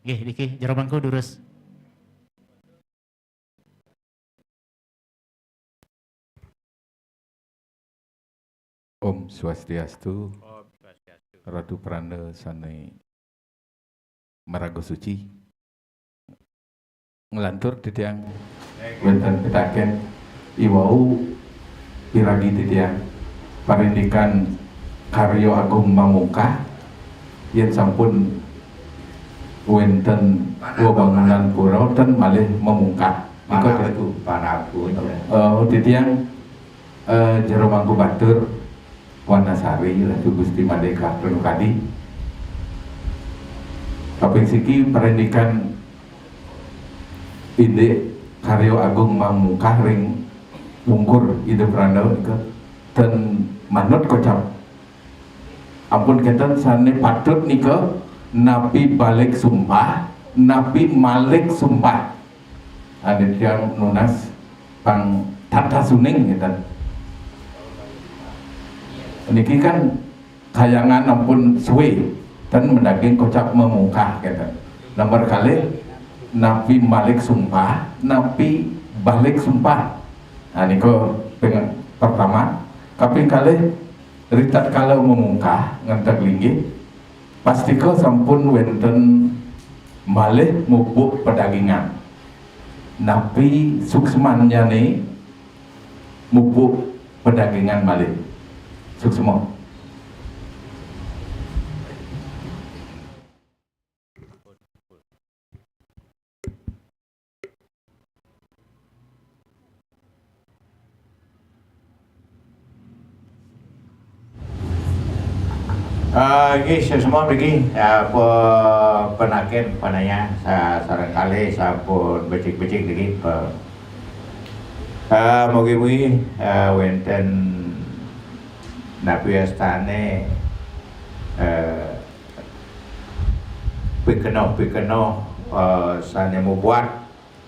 Nggih, niki jero mangku durus. Om Swastiastu. Om Swastiastu. Ratu Prana sane maraga suci. Nglantur titiang wenten pitaken iwau piragi titiang parindikan karya agung mamungkah yen sampun wenten webangunan pura ten malih mamungkah. Nika Panapu, panapu, ya. Eh, titiang, eh, jero mangku batur Wanasari Ratu Gusti Made Katrun Kadi. Kaping siki parindikan indik karya agung mamungkah ring pungkur Ida Prana nika ten manut kocap. Ampun kenten sane patut nika napi balik sumpah, napi malik sumpah. Ane tiang nunas pang tata suning ngeten. Niki kan kayangan ampun suwe, ten madaging kocap mamungkah ngeten. Nomor kalih, napi malik sumpah, napi balik sumpah. Nah, nika ping pertama. Kaping kalih, ritatkala mamungkah ngenteg linggih, pastika sampun wenten malih mupuk pedagingan. Napi suksmannyane mupuk pedagingan malih? Suksma. Ah, nggih, sesemua niki, ah, pe-, penaken panaya sa-, sareng kalih sampun becik-becik niki, pe-, ah, mugi-mugi, ah, wenten napi astane, eh, pikenoh-pikenoh, eh, sane mubuat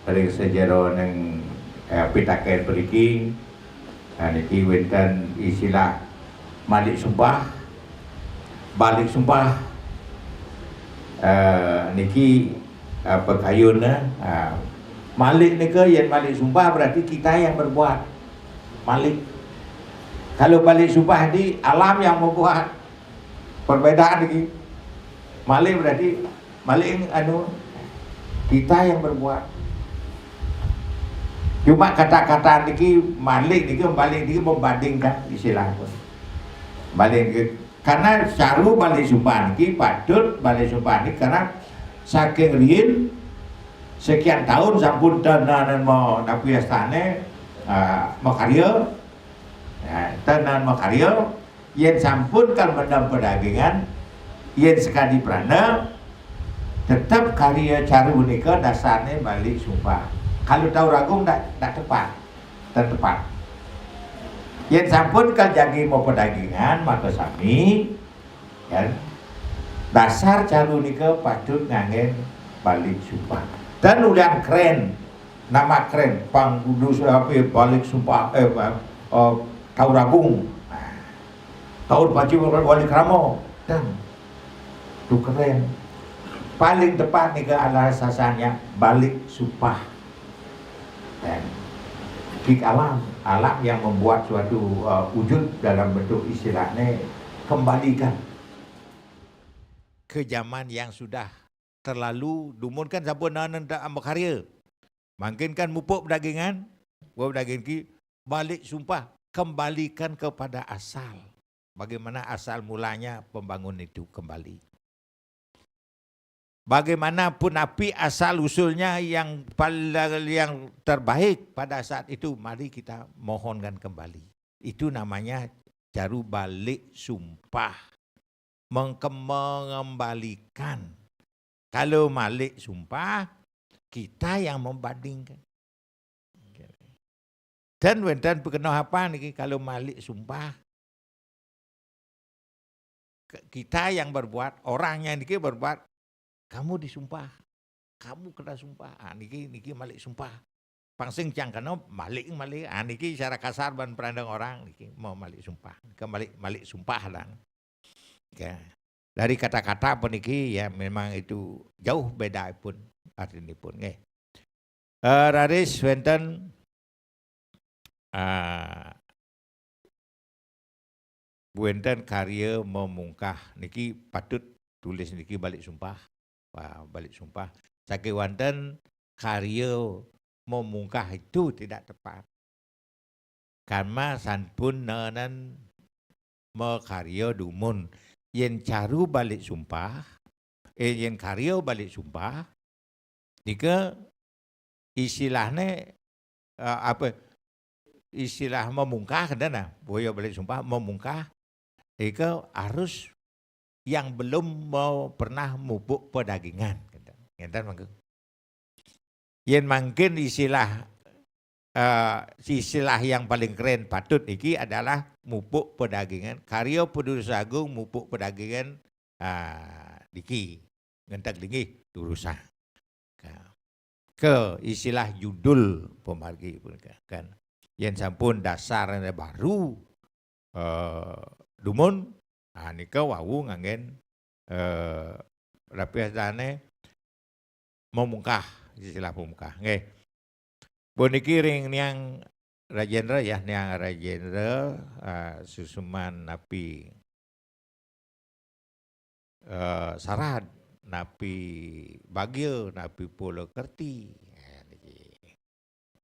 ring sajeroning, eh, pitaken puniki. Nah, niki wenten istilah malik sumpah, balik sumpah. Eh, niki, eh, pakayun, eh, malik nika yen malik sumpah berarti kita yang berbuat. Malik. Kalau balik sumpah di alam yang membuat. Perbedaan niki. Malik berarti malik anu kita yang berbuat. Cuma kata-kata niki malik niki, balik niki membandingkan istilah pun. Balik niki, karena caru balik sumpah niki patut balik sumpah niki karena saking riyin sekian tahun sampun tenanan mau napi astane, ah, makarya. Ya, tenan makarya, yen sampun kal mendem pedagingan, yen sekadi prana, tetep karya caru punika dasarne balik sumpah. Kalau tau ragung ndak, ndak tepat, ndak tepat. Yen sampun kal jagi mau pedagingan, maka sami, ya, Dasar caru nika patut nganggen balik sumpah. Dan ulian keren, nama keren, pang kudus apa balik sumpah, eh, eh, Taur Agung, Taur Paci, balik rama, dan tu keren. Paling tepat nika adalah sasarnya balik sumpah. Dan kik alam, alam yang membuat suatu uh, wujud dalam bentuk istilahnya kembalikan. Ke zaman yang sudah terlalu, dumun kan sampun nanan tak makarya. Mangkin kan mupuk pedagingan, mupuk pedaging ki, balik sumpah, kembalikan kepada asal. Bagaimana asal mulanya pembangun itu kembali. Bagaimanapun api asal usulnya yang pal-, yang terbaik pada saat itu, mari kita mohonkan kembali. Itu namanya caru balik sumpah. Mengke-, mengembalikan. Kalau malik sumpah, kita yang membandingkan. Dan wenten pikenoh apa niki kalau malik sumpah? Ke-, kita yang berbuat, orangnya niki berbuat, kamu disumpah, kamu kena sumpah. Ah, niki, niki malik sumpah. Pang sing cang kena malik, malik. Ah, niki secara kasar ban perandang orang niki mau malik sumpah. Ke malik, malik sumpah dan. Oke. Dari kata-kata puniki ya memang itu jauh beda pun artinipun nggih. Eh, raris wenten, ah, wenten karya memungkah niki patut tulis niki balik sumpah. Wah, balik sumpah. Sakewanten karya memungkah itu tidak tepat. Karma sampun nanan makarya dumun. Yen caru balik sumpah, eh, yen karya balik sumpah, nika istilahnya, eh, apa, istilah memungkah, kena nah, boya balik sumpah, memungkah, nika harus yang belum mau pernah mupuk pedagingan. Ngenten mangke. Yen mangkin istilah, eh, istilah yang paling keren patut iki adalah mupuk pedagingan. Karya Pedurus Agung mupuk pedagingan, ah, niki. Ngenteg linggih durusang. Ka-, ke istilah judul pamargi punika, kan. Yen sampun dasarnya baru, eh, dumun, ah, nika wau nganggen, eh, rapiastane memungkah, istilah pemungkah, nggih. Puniki ring niang Rajendra ya, niang Rajendra, eh, susuman napi, eh, sarad, napi bagya, napi pula kerti. Eh, niki.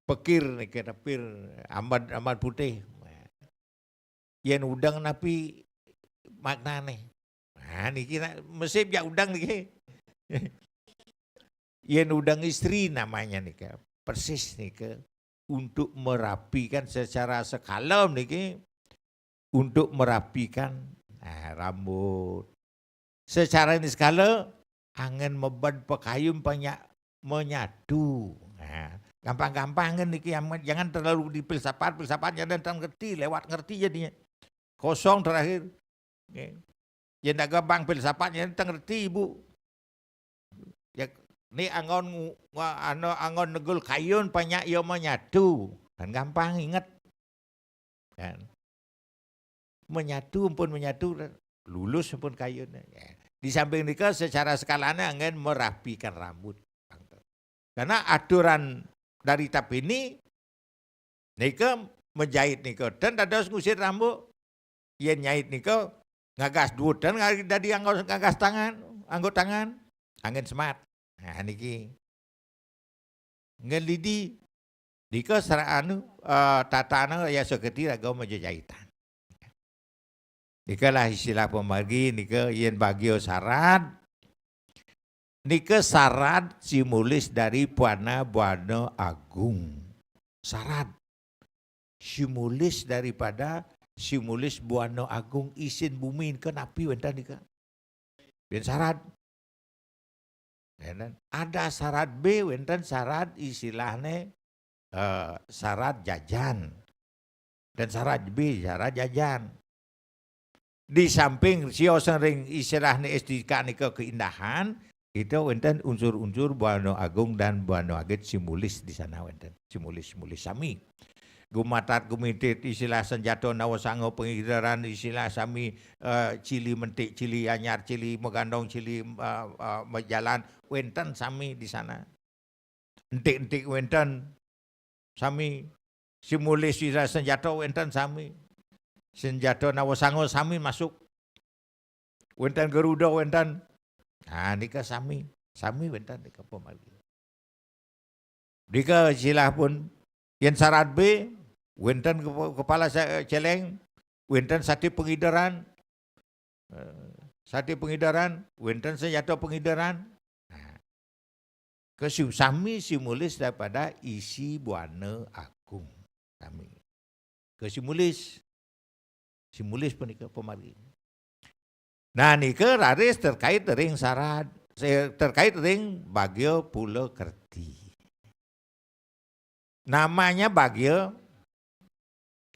Pekir niki, nepir amad, amad putih. Yen udeng napi maknane? Nah, niki nak mesip jak udeng niki. Yen udeng istri namanya nika, persis nika untuk merapikan secara sekala niki, untuk merapikan, nah, rambut. Secara ini sekala, angen meben pakayun banyak menyatu. Nah, gampang-gampang kan niki amat, jangan terlalu dipilsafat, filsafat jangan tang ngerti, lewat ngerti jadinya. Kosong terakhir. Nggih. Yen dak gampang filsafat jangan tang ngerti, Bu. Ya, ni anggon ngu-, wa-, ano, anggon negul kayun banyak ya menyatu. Kan gampang inget. Kan. Menyatu pun menyatu, lulus pun kayun. Ya. Di samping nika secara sekalane anggen merapikan rambut. Karena aturan dari tapini nika menjahit nika ten dados ngusir rambut. Yen nyait nika ngagas duwutan nga-, dadi anggo ngagas tangan, anggo tangan, anggen semat. Nah, niki. Ngen lidi, nika sera-, anu, eh, tatana ya seketi raga majajahitan. Nika lah istilah pamargi nika yen bagya sarad, nika sarad simulis dari Buana, Buana Agung. Sarad. Simulis daripada simulis Buana Agung isin bumi nika napi wenten nika? Yen sarad. Ya kan? Ada sarad B, wenten sarad istilahne, eh, sarad jajan. Dan sarad B, sarad jajan. Di samping siosen ring istilahne estetika nika keindahan, kita wenten unsur-unsur Buana Agung dan Buana Agit simulis di sana wenten. Simulis-simulis sami. Gumatat gumitit istilah senjata nawa sanga pengidaran istilah sami, eh, cili mentik, cili anyar, cili megandong, cili, eh, eh, mejalan wenten sami di sana. Entik-entik wenten sami. Simulis istilah senjata wenten sami. Senjata nawa sanga sami masuk. Wenten Garuda wenten. Nah, nika sami. Sami wenten nika pamargi. Nika istilah pun yen sarad be wenten kepa-, kepala sa-, celeng, wenten sati pengidaran, eh, sati pengidaran, wenten senjata pengidaran. Nah, kesu-, sami simulis daripada isi Buana Agung. Sami. Kesimulis. Simulis punika pamargi. Nah, nika raris terkait ring sarad, se-, terkait ring bagia pula kerti. Namanya bagia,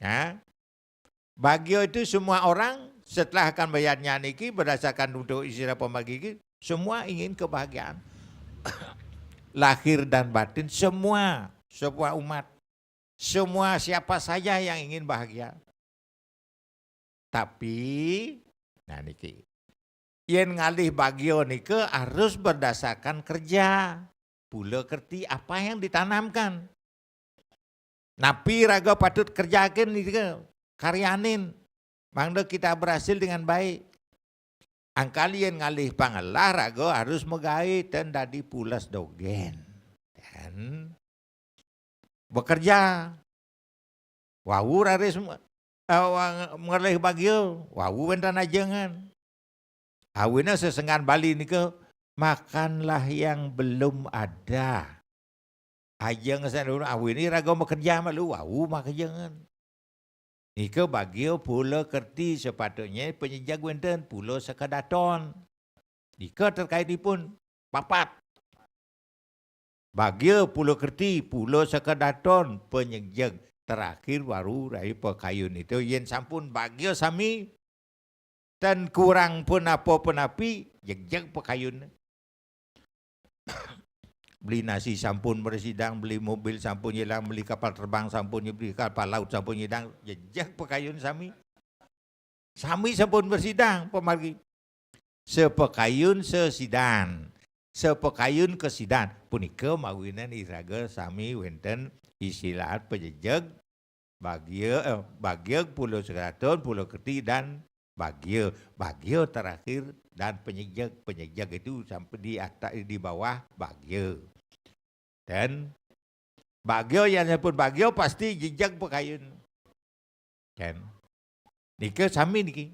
ya. Bagia itu semua orang setelah akan bayarnya niki berdasarkan untuk istilah pamargi niki, semua ingin kebahagiaan. Lahir dan batin semua, semua umat. Semua siapa saja yang ingin bahagia. Tapi, nah niki, yen ngalih bagia nika harus berdasarkan kerja. Pula kerti apa yang ditanamkan. Napi raga patut kerjakin nika, karyanin. Mangda kita berhasil dengan baik. Angkal yen ngalih pangelah raga harus magaé ten dadi pules dogén. Ten bekerja. Wau raris, eh, wa-, ngalih bagia, wau wénten ajengan. Awina sesenggan Bali nika, "Makanlah yang belum ada." Ajeng sane dulu, awini raga makerja malu, wau makajengan. Nika bagia pula kerti sepatutnya panyejeg wénten, pula sakadaton. Nika terkaitipun papat. Bagia pula kerti, pula sakadaton, panyejeg, terakhir baru rai pakayun itu. Yen sampun bagia sami, tan kurang pun apa-apa napi, jegjeg pakayun. Beli nasi sampun mrasidang, beli mobil sampun nyilang, beli kapal terbang sampun, beli kapal laut sampun nyidang, jegjeg pakayun sami. Sami sampun mrasidang pamargi. Sapakayun sasidan, sapakayun kasidan. Punika mawinan iraga sami wénten istilah pajejeg, bagia, eh, bagia, pula sakadaton, pula kerti, dan bagia. Bagia terakhir dan panyejeg. Panyejeg itu sampai di atas, di bawah bagia. Dan bagia, yen sampun bagia pasti jejeg pakayun. Kan? Nika sami niki.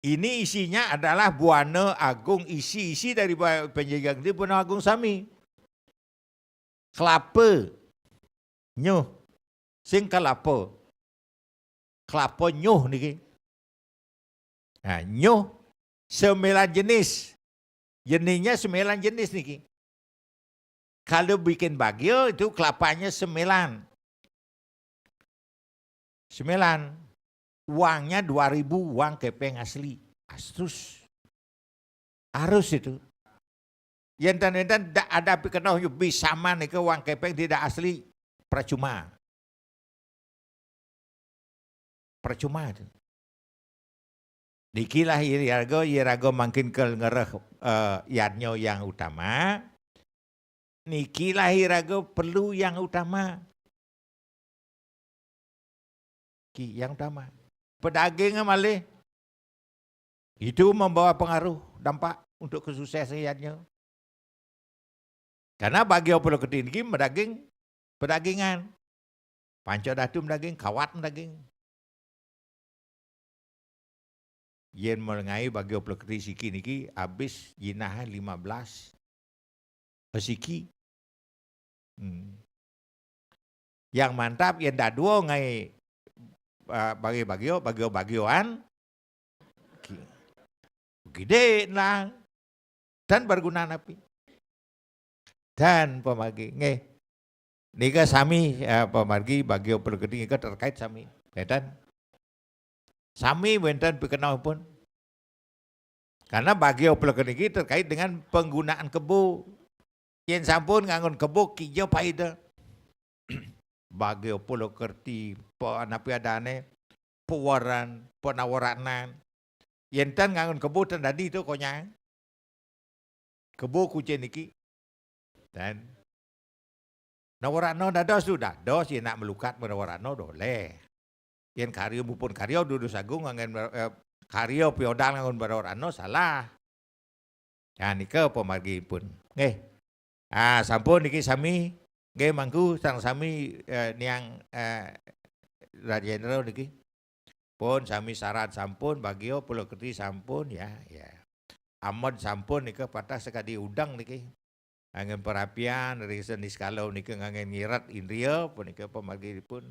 Ini isinya adalah buana agung, isi-isi dari ba-, panyejeg niki buana agung sami. Kelapa. Nyuh. Sing kelapa. Kelapa nyuh niki. Nah, nyuh sembilan jenis. Jenisnya sembilan jenis niki. Kalau bikin bagia itu kelapanya sembilan. Sembilan. Uangnya dua ribu uang kepeng asli. Astrus. Harus itu. Yen ten-, yen ten dak ada pikenoh bisaman nika uang kepeng tidak asli. Percuma. Percuma itu. Nikilah iraga, iraga mangkin ke ngereh, eh, yadnya yang utama. Nikilah iraga perlu yang utama. Ki yang utama. Pedaging malih. Itu membawa pengaruh, dampak untuk kesuksesan yadnya. Karena bagia pula kerti niki madaging, pedagingan. Panca datu madaging, kawat madaging. Yen malingai bagia pula kerti siki niki abis jinah lima belas siki. Hmm. Yang mantap yen dadua ngai, eh, bagi-bagio, bagio-bagioan. Ki-, gede lah. Dan berguna napi? Dan pamargi, nggih. Nika sami, eh, pamargi bagia pula kerti nika terkait sami. Ngeten. Sami wénten pikenohipun. Karena bagya puleketi niki terkait dengan penggunaan kebo. Yén sampun nganggon kebo, kija paida. Bagya puleketi, pa-, napi adané, paweran, panawaratnan. Yén tan nganggon kebo, tan dadi to konyang. Kebo kucing niki. Dan nawaratna dados tu, dados yén nak malukat manawaratna doléh. Yén karya mupun karya, Duduh Sagung nganggén, eh, karya piodal nganggon manawaratna salah. Nah, nika pamargipun. Nggih. Ah, sampun niki sami. Nggih, mangku sareng sami, eh, niang, eh, Rajendra niki. Pun sami sarat sampun, bagya puleketi sampun, ya, ya. Amed sampun nika patah sakadi udeng niki. Anggén perapian, ring seni skala nika nganggén ngiret indria, punika pamarginipun,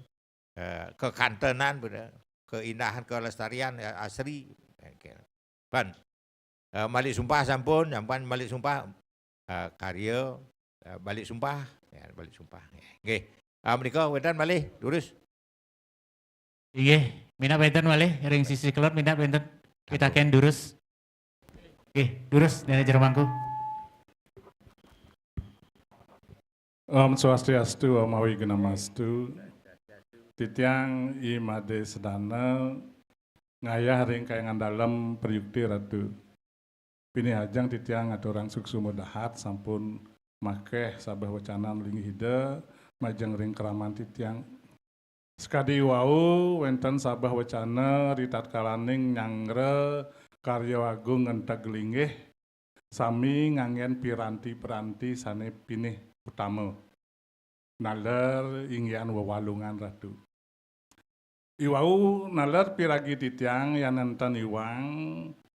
eh, kekantenan, pada keindahan kelestarian, eh, asri. Oke. Pan, eh, malih sumpah sampun, sampun malih sumpah, eh, karya, eh, malih sumpah, ya, malih sumpah. Nggih. Ah, menika wénten malih, durus. Inggih, minab wénten malih, ring sisi kelod minab wénten. Pitakén durus. Nggih, durus, Déné Jero Mangku. Om Swastiastu, Om Awighnamastu. Titiang I Madé Sedana ngayah ring Kahyangan Dalem prayukti Ratu. Pinih ajeng titiang ngaturang suksma dahat sampun makéh sabeh wecanan linggih Ida majeng ring kraman titiang. Sakadi wau wénten sabeh wecana ritatkalaning nyanggra karya agung ngenteg linggih sami nganggén piranti-piranti sané pinih utama. Naler inggihan wewalungan Ratu. Iwau naler piragi titiang yan nénten iwang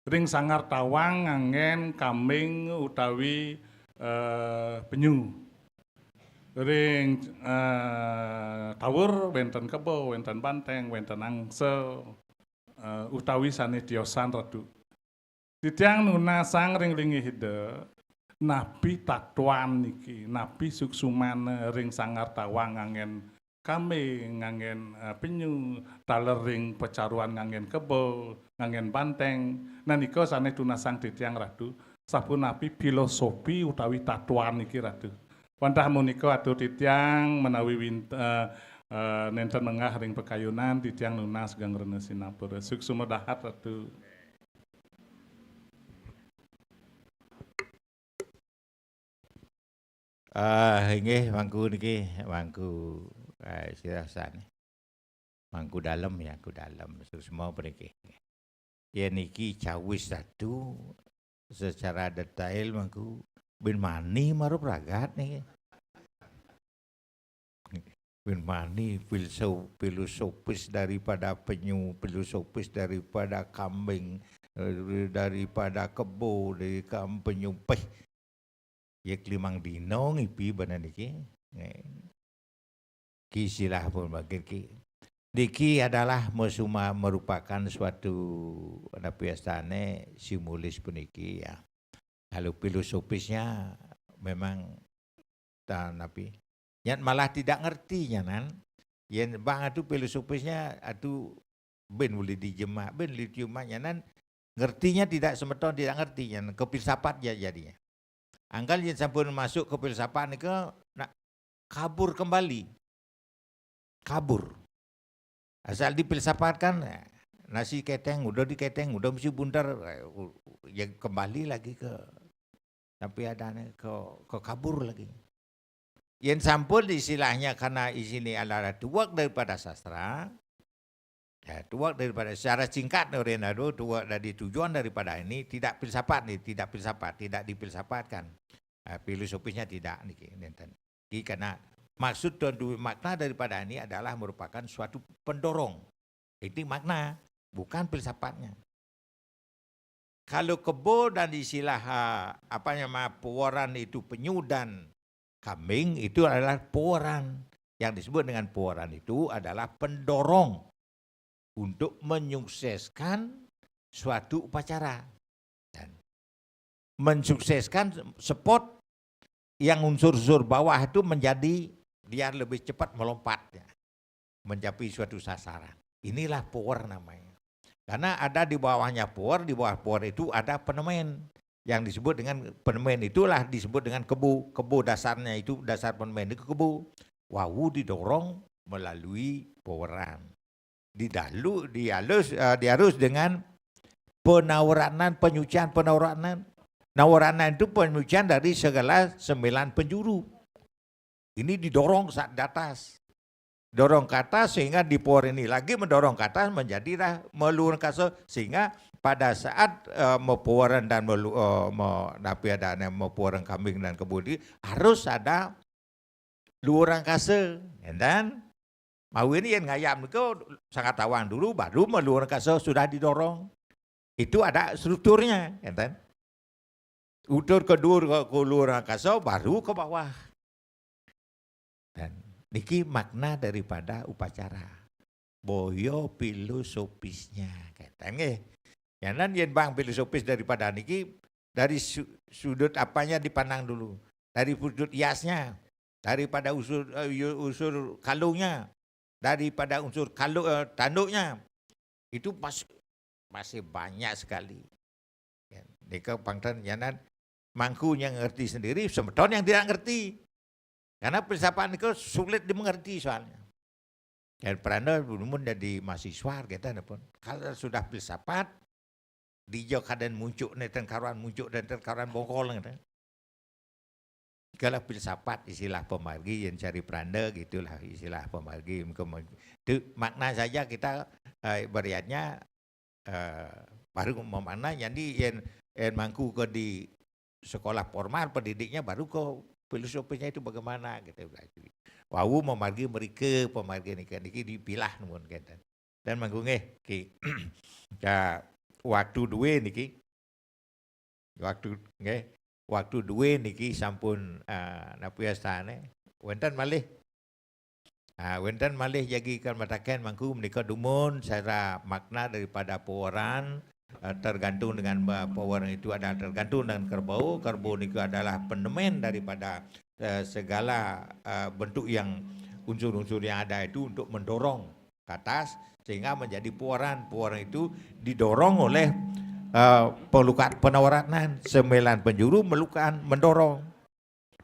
ring sanggar tawang nganggén kambing utawi, eh, penyu. Ring, eh, tawur wénten kebo, wénten banténg, wénten angsa, eh, utawi sané tiosan Ratu. Titiang nunasang ring linggih Ida, napi tatuan niki, napi suksmana ring sanggar tawang nganggén kambing, nganggén, eh, penyu, taler ring pacaruan nganggén kebo, nganggén banténg. Nah, nika sané tunasang titiang Ratu, sapunapi filosofi utawi tatuan niki Ratu. Wantah munika atur titiang menawi wint-, eh, eh, nénten menggah ring pakayunan, titiang nunas geng rena sinampura. Suksma dahat Ratu. Ah, inggih, mangku niki, mangku, eh, sirah sané. Mangku dalem ya, mangku dalem. Suksma puniki. Yén niki cawis Ratu secara detail mangku bin mani marup ragat niki. Bin mani filso-, filosofis daripada penyu, filosofis daripada kambing, eh, daripada kebo, dari kam-, penyu. Péh. Ya, limang dina ngipi bana niki. Nggih. Ki silah pun bangkit ki. Niki adalah mesuma-, merupakan suatu, napi astané, simulis puniki ya. Lalu filosofisnya memang ta-, napi, nyat malah tidak ngerti nyanan. Yén bang atu filosofisnya atu bin ulih dijemak, bin ulih dijemak nyanan, ngertinya tidak semeton, tidak ngerti nyanan, ke filsafat ja-, jadinya. Angkal yén sampun masuk ke filsafat nika, nak kabur kembali. Kabur. Asal difilsafatkan, eh, nasi keteng, udah diketeng, udah mesti buntar, eh, u-, u-, ya kembali lagi ke, tapi adané ke, ke kabur lagi. Yén sampun istilahnya karena isiné adalah tuak daripada sastra, ya, tuak daripada, secara singkat, Leonardo, tuak dari tujuan daripada ini tidak filsafat nih, tidak filsafat, tidak difilsafatkan. Eh, filosofisnya tidak niki, nénten. Niki karena maksud dan du-, makna daripada ini adalah merupakan suatu pendorong. Ini makna, bukan filsafatnya. Kalau kebo dan istilah, eh, apa nama, pewaran itu penyu dan kambing, itu adalah pewaran. Yang disebut dengan pewaran itu adalah pendorong untuk menyukseskan suatu upacara. Dan mensukseskan spot yang unsur-unsur bawah itu menjadi, biar lebih cepat melompat, ya, mencapai suatu sasaran. Inilah power namanya. Karena ada di bawahnya power, di bawah power itu ada penemen. Yang disebut dengan penemen itulah disebut dengan kebo. Kebo dasarnya itu, dasar penemen itu kebo. Wau didorong melalui poweran. Didalu, dialus, eh, diarus dengan penawaranan, penyucian penawaranan. Nawaranan itu penyucian dari segala sembilan penjuru. Ini didorong saat di atas. Dorong ke atas sehingga di power ini lagi mendorong ke atas menjadilah meluhur angkasa, sehingga pada saat, eh, mepoweran dan melu, eh, me, napi adanya mepoweran kambing dan kebo ini harus ada luhur angkasa, enten. Mawi ini yen ngayam niku sangat tawang dulu, baru meluhur angkasa sudah didorong. Itu ada strukturnya, enten. Utur ke dhuwur ke, ke luhur angkasa, baru ke bawah. Dan niki makna daripada upacara. Boyo filosofisnya, kata nggih. Nyanan yen bang filosofis daripada niki dari su, sudut apanya dipandang dulu. Dari sudut hiasnya, daripada unsur, eh, unsur kalungnya, daripada unsur kalu, eh, tanduknya. Itu pas, masih banyak sekali. Ya, nika pangten nyanan mangku yang ngerti sendiri, semeton yang tidak ngerti. Karena filsafat itu sulit dimengerti soalnya. Dan peranda belum jadi mahasiswa kita pun. Kalau sudah filsafat, di jo kadan muncuk neten karuan, muncuk neten karuan bongkol neten. Kalau filsafat istilah pemargi yang cari peranda gitulah istilah pemargi. Itu makna saja kita, eh, beriatnya, eh, baru memakna jadi yen, yen mangku ke di sekolah formal pendidiknya baru ke filosofinya itu bagaimana gitu. Wau memargi mereka, pemargi niki, niki dipilah nuwun kenten. Dan mangku nggih, Ki. Ya, waktu duwe niki. Waktu nggih, waktu duwe niki sampun, eh, napi astane. Wenten malih. Ah, wenten malih jagi kan mataken mangku menika dumun secara makna daripada poweran, eh, tergantung dengan ba, poweran itu ada tergantung dengan kerbau. Kerbau niku adalah penemen daripada, eh, segala, eh, bentuk yang unsur-unsur yang ada itu untuk mendorong ke atas sehingga menjadi poweran. Poweran itu didorong oleh, eh, pelukat penawaranan, sembilan penjuru melukan, mendorong.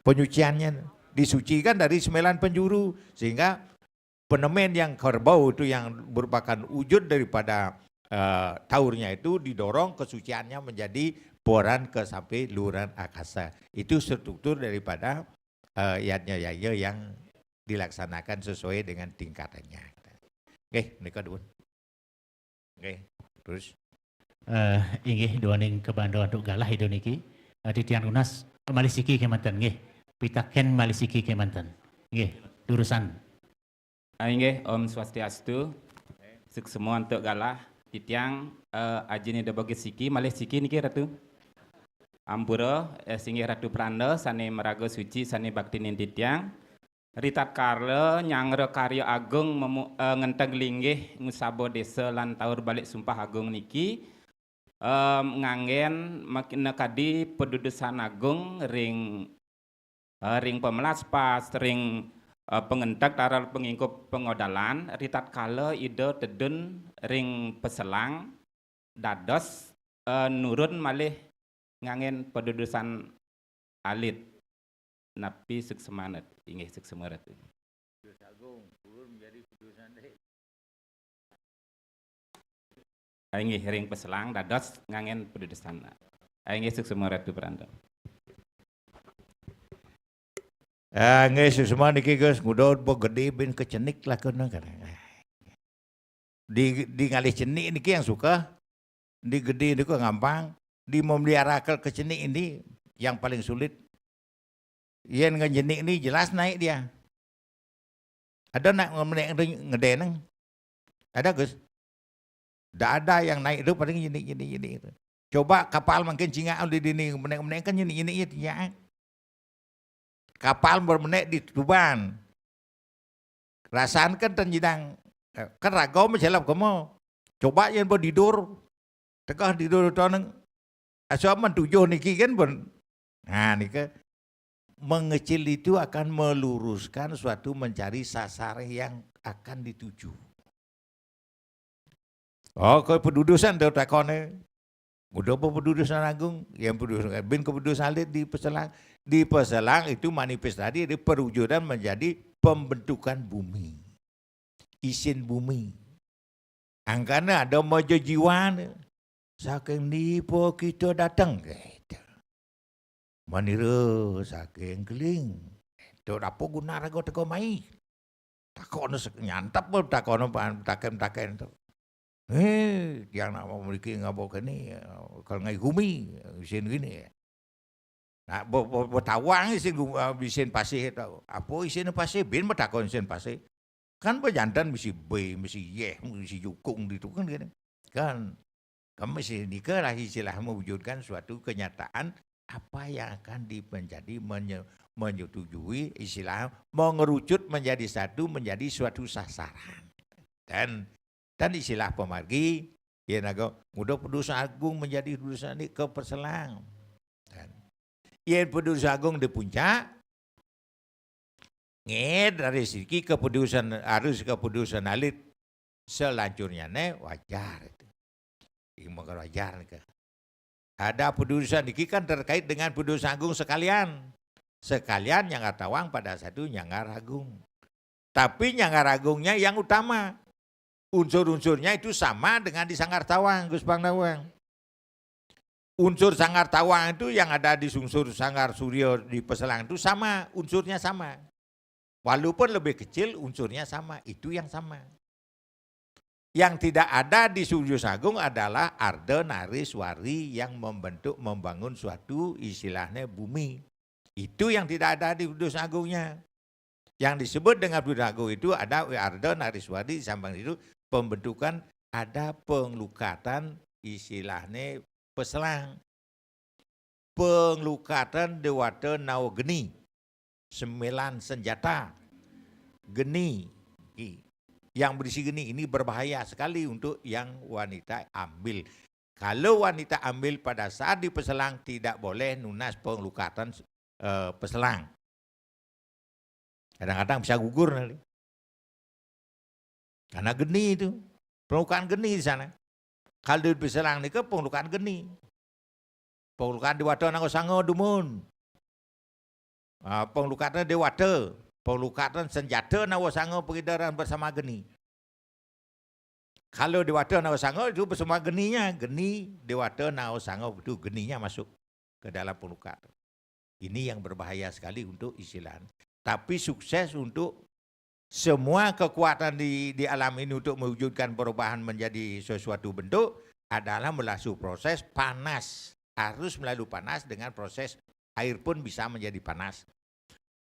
Penyuciannya disucikan dari sembilan penjuru sehingga penemen yang kerbau itu yang merupakan wujud daripada, eh, taurnya itu didorong kesuciannya menjadi poweran ke sampai luhuran akasa. Itu struktur daripada, eh, yadnya yaya yang dilaksanakan sesuai dengan tingkatannya. Nggih, menika dumun. Nggih, terus. Eh, inggih duaning kabanda antuk galah Ida niki. Eh, titiang nunas malih siki kemanten nggih. Pitaken malih siki kemanten. Nggih, durusang. Ah, inggih, Om Swastiastu. Suksma antuk galah. Titiang, eh, ajin Ida Bagi siki, malih siki niki Ratu. Ampura, eh, singgih Ratu Pranda sane maraga suci sane baktinin titiang. Ritatkala nyanggra karya agung memu, eh, ngenteg linggih ngusaba desa lan taur balik sumpah agung niki, em, nganggen mek, nekadi padudusan agung ring, eh, ring pamelaspas, ring, eh, pangenteg taral pangingkup pangodalan, ritatkala Ida tedun ring paselang, dados, eh, nurun malih nganggen padudusan alit. Napi suksmane? Inggih suksma Ratu. Ah, inggih ring paselang dados nganggen padudusan. Ah, inggih suksma Ratu Pranda. Ah, nggih suksma niki Gus, nguda begede bin kecenik lakune. Di, di ngalih cenik niki yang suka, di gede niku gampang, di memelihara ke, kecenik ini yang paling sulit. Yen ngejenik ni jelas naik dia. Ada nak ngemenek ngedeneng? Ada, Gus? Ndak ada yang naik tu paling jenik, jenik, jenik tu. Coba kapal makin cingak di dini, menek-menek kan jenik, jenik ya cingak. Kapal bermenek di Tuban. Rasan kan tan jidang, eh, kan ragau majalap kemo. Coba yen bo didur. Tegah didur toneng. Asa man tujuh niki kan pun. Nah, nika mengecil itu akan meluruskan suatu mencari sasar yang akan dituju. Oh, ke pedudusan tu takonnya. Udah apa pedudusan agung? Yang pedudusan, bin kepedudusan alit di Peselang. Di Peselang itu manifestasi dari perwujudan menjadi pembentukan bumi. Isin bumi. Angkana ada maja jiwa ni. Saking nipo kita datang gitu. Manira saking keling. Tu apa guna raga teka mai? Takon nyantap pun takon taken-taken tu. Eh, tiang nak memiliki ngabo kini, kalau ngai gumi, isin gini. Nak betawang isin, isin pasih tu. Apa isin pasih? Bin betakon isin pasih. Kan bejantan mesti be, mesti yeh, mesti jukung ditu kan gini. Kan kami sih nika lah istilah mewujudkan suatu kenyataan apa yang akan menjadi menye, menyetujui istilah mengerucut menjadi satu menjadi suatu sasaran. Dan dan istilah pemargi, ya naga mudah pedusan agung menjadi pedusan ini ke Peselang. Dan ya pedusan agung di puncak, nged dari siki keputusan harus keputusan alit selanjutnya ne wajar itu. Ini wajar nih. Ada putusan niki kan terkait dengan putusan agung sekalian. Sekalian nyanggar tawang pada satu nyanggar agung. Tapi nyanggar agungnya yang utama. Unsur-unsurnya itu sama dengan di sanggar tawang, Gus Pangdawang. Unsur sanggar tawang itu yang ada di unsur sanggar suryo di Peselang itu sama, unsurnya sama. Walaupun lebih kecil, unsurnya sama, itu yang sama. Yang tidak ada di Sujus Agung adalah Arda Nariswari yang membentuk, membangun suatu istilahnya bumi. Itu yang tidak ada di Sujus Agungnya. Yang disebut dengan Sujus Agung itu ada Arda Nariswari di samping itu pembentukan ada penglukatan istilahnya Peselang. Penglukatan Dewata Nawa Geni. Sembilan senjata. Geni. Yang berisi geni ini berbahaya sekali untuk yang wanita ambil. Kalau wanita ambil pada saat di Peselang tidak boleh nunas penglukatan eh, Peselang. Kadang-kadang bisa gugur nanti. Karena geni itu. Penglukatan geni di sana. Kalau di Peselang nika penglukatan geni. Penglukatan Dewata Naga Sanga dumun. Ah, penglukatan Dewata, penglukatan senjata Naga Sanga peredaran bersama geni. Kalau Dewata Naga Sanga itu bersama geninya, geni Dewata Naga Sanga itu geninya masuk ke dalam penglukatan. Ini yang berbahaya sekali untuk istilah. Tapi sukses untuk semua kekuatan di, di alam ini untuk mewujudkan perubahan menjadi sesuatu bentuk adalah melalui proses panas. Harus melalui panas dengan proses air pun bisa menjadi panas.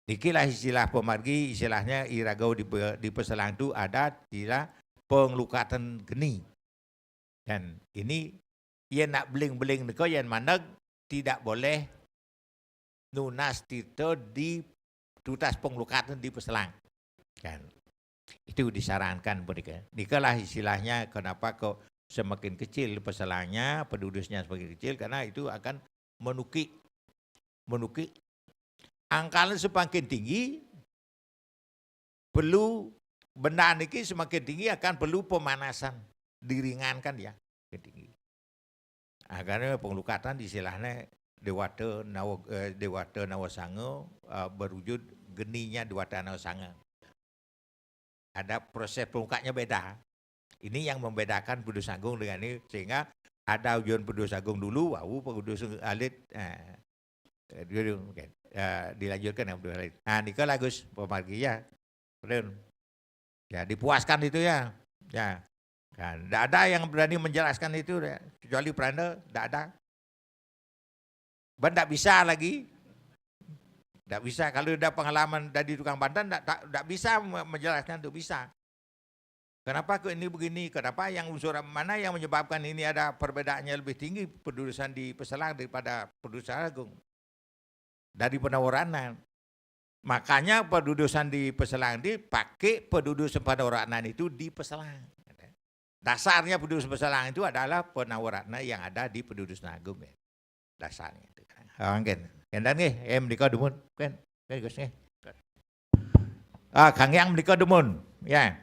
Nikilah istilah pemargi, istilahnya iraga di, di Peselang tu ada istilah penglukatan geni. Dan ini ia nak beling-beling nika yang mandeg tidak boleh nunas tirta di tutas penglukatan di Peselang. Kan. Itu disarankan mereka. Nikalah istilahnya kenapa kok semakin kecil peselangnya, pedudusnya semakin kecil karena itu akan menukik menukik angkanya semakin tinggi, perlu benda niki semakin tinggi akan perlu pemanasan, diringankan ya, semakin tinggi. Akhirnya penglukatan istilahnya Dewata Nawa, eh, Dewata Nawa Sanga, eh, berwujud geninya Dewata Nawa Sanga. Ada proses pengungkapnya beda. Ini yang membedakan Pudus Agung dengan ini sehingga ada ujian Pudus Agung dulu, wau Pudus Alit. Nah, eh, dulu, okay. Eh, dilanjutkan dengan Pudus Alit. Nah, nika lagus pemargi ya. Belum. Ya, dipuaskan itu ya. Ya. Kan, tidak ada yang berani menjelaskan itu ya. Kecuali Pranda, tidak ada. Ban tidak bisa lagi. Tidak bisa. Kalau ada pengalaman dari tukang bantan, tidak bisa menjelaskan itu bisa. Kenapa kok ini begini? Kenapa yang unsur mana yang menyebabkan ini ada perbedaannya lebih tinggi pedudusan di Peselang daripada pedudusan Agung? Dari penawaran. Makanya pedudusan di Peselang dipakai pedudusan penawaran itu di Peselang. Dasarnya pedudusan Peselang itu adalah penawaran yang ada di pedudusan Agung ya. Dasarnya itu. Mungkin. Kendan nggih, em dika dumun. Kan, kan Gus nggih. Ah, Kang Yang menika dumun. Ya.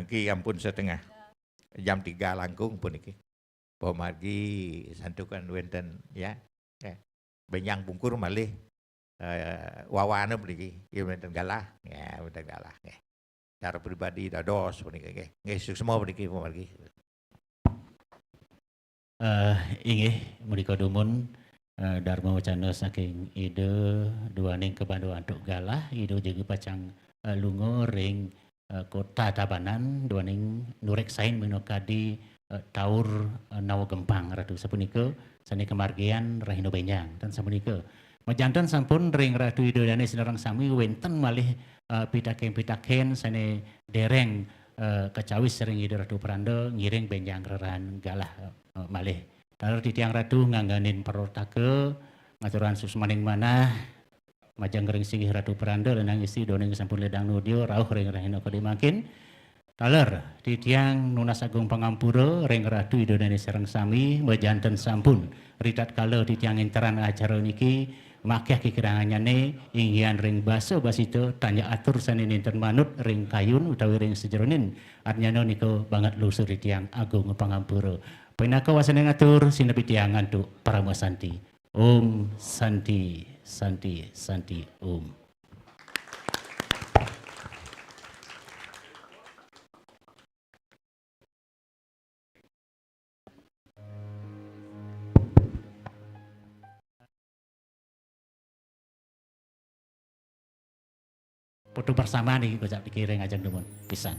Ki ampun setengah. jam tiga langkung puniki. Pamargi santukan wénten ya. Eh, bénjang pungkur malih eh, wawana puniki. Ya wénten galah. Ya wénten galah. Nggih. Secara pribadi dados puniki nggih. Nggih suksma puniki pamargi. Eh, inggih, menika dumun, eh, Dharma Wacana saking Ida, duaning kabanda antuk galah, Ida jagi pacang, eh, lunga ring, eh, kota Tabanan, duaning nureksain minakadi, eh, Taur, eh, Nawa Gempang, Ratu. Sapunika sané kamargian rahina bénjang. Tan sapunika. Majanten sampun ring Ratu Ida Dané sareng sami wénten malih, eh, pitakén-pitakén sané déréng, eh, kacawis ring Ida Ratu Pranda ngiring bénjang rerahan galah, eh, malih. Taler titiang Ratu ngangganin parortaka, ngaturang suksmaning manah, majeng ring singgih Ratu Pranda lan istri duaning sampun ledang nudia rauh ring rahina kadi mangkin. Taler titiang nunas agung pangampura ring Ratu Ida Dané sareng sami, majanten sampun ritatkala titiang nginteran acara niki, makeh kekirangannyané inggihan ring basa basita, tanjak atur sané nénten manut ring kayun utawi ring sajeroning adnyana nika banget luhur titiang agung pangampura. Pinaka wasaning atur, sineb titiang antuk parama santi. Om Santi, Santi, Santi, Om. Foto bersama niki kocap dikiring ajeng dumun pisan.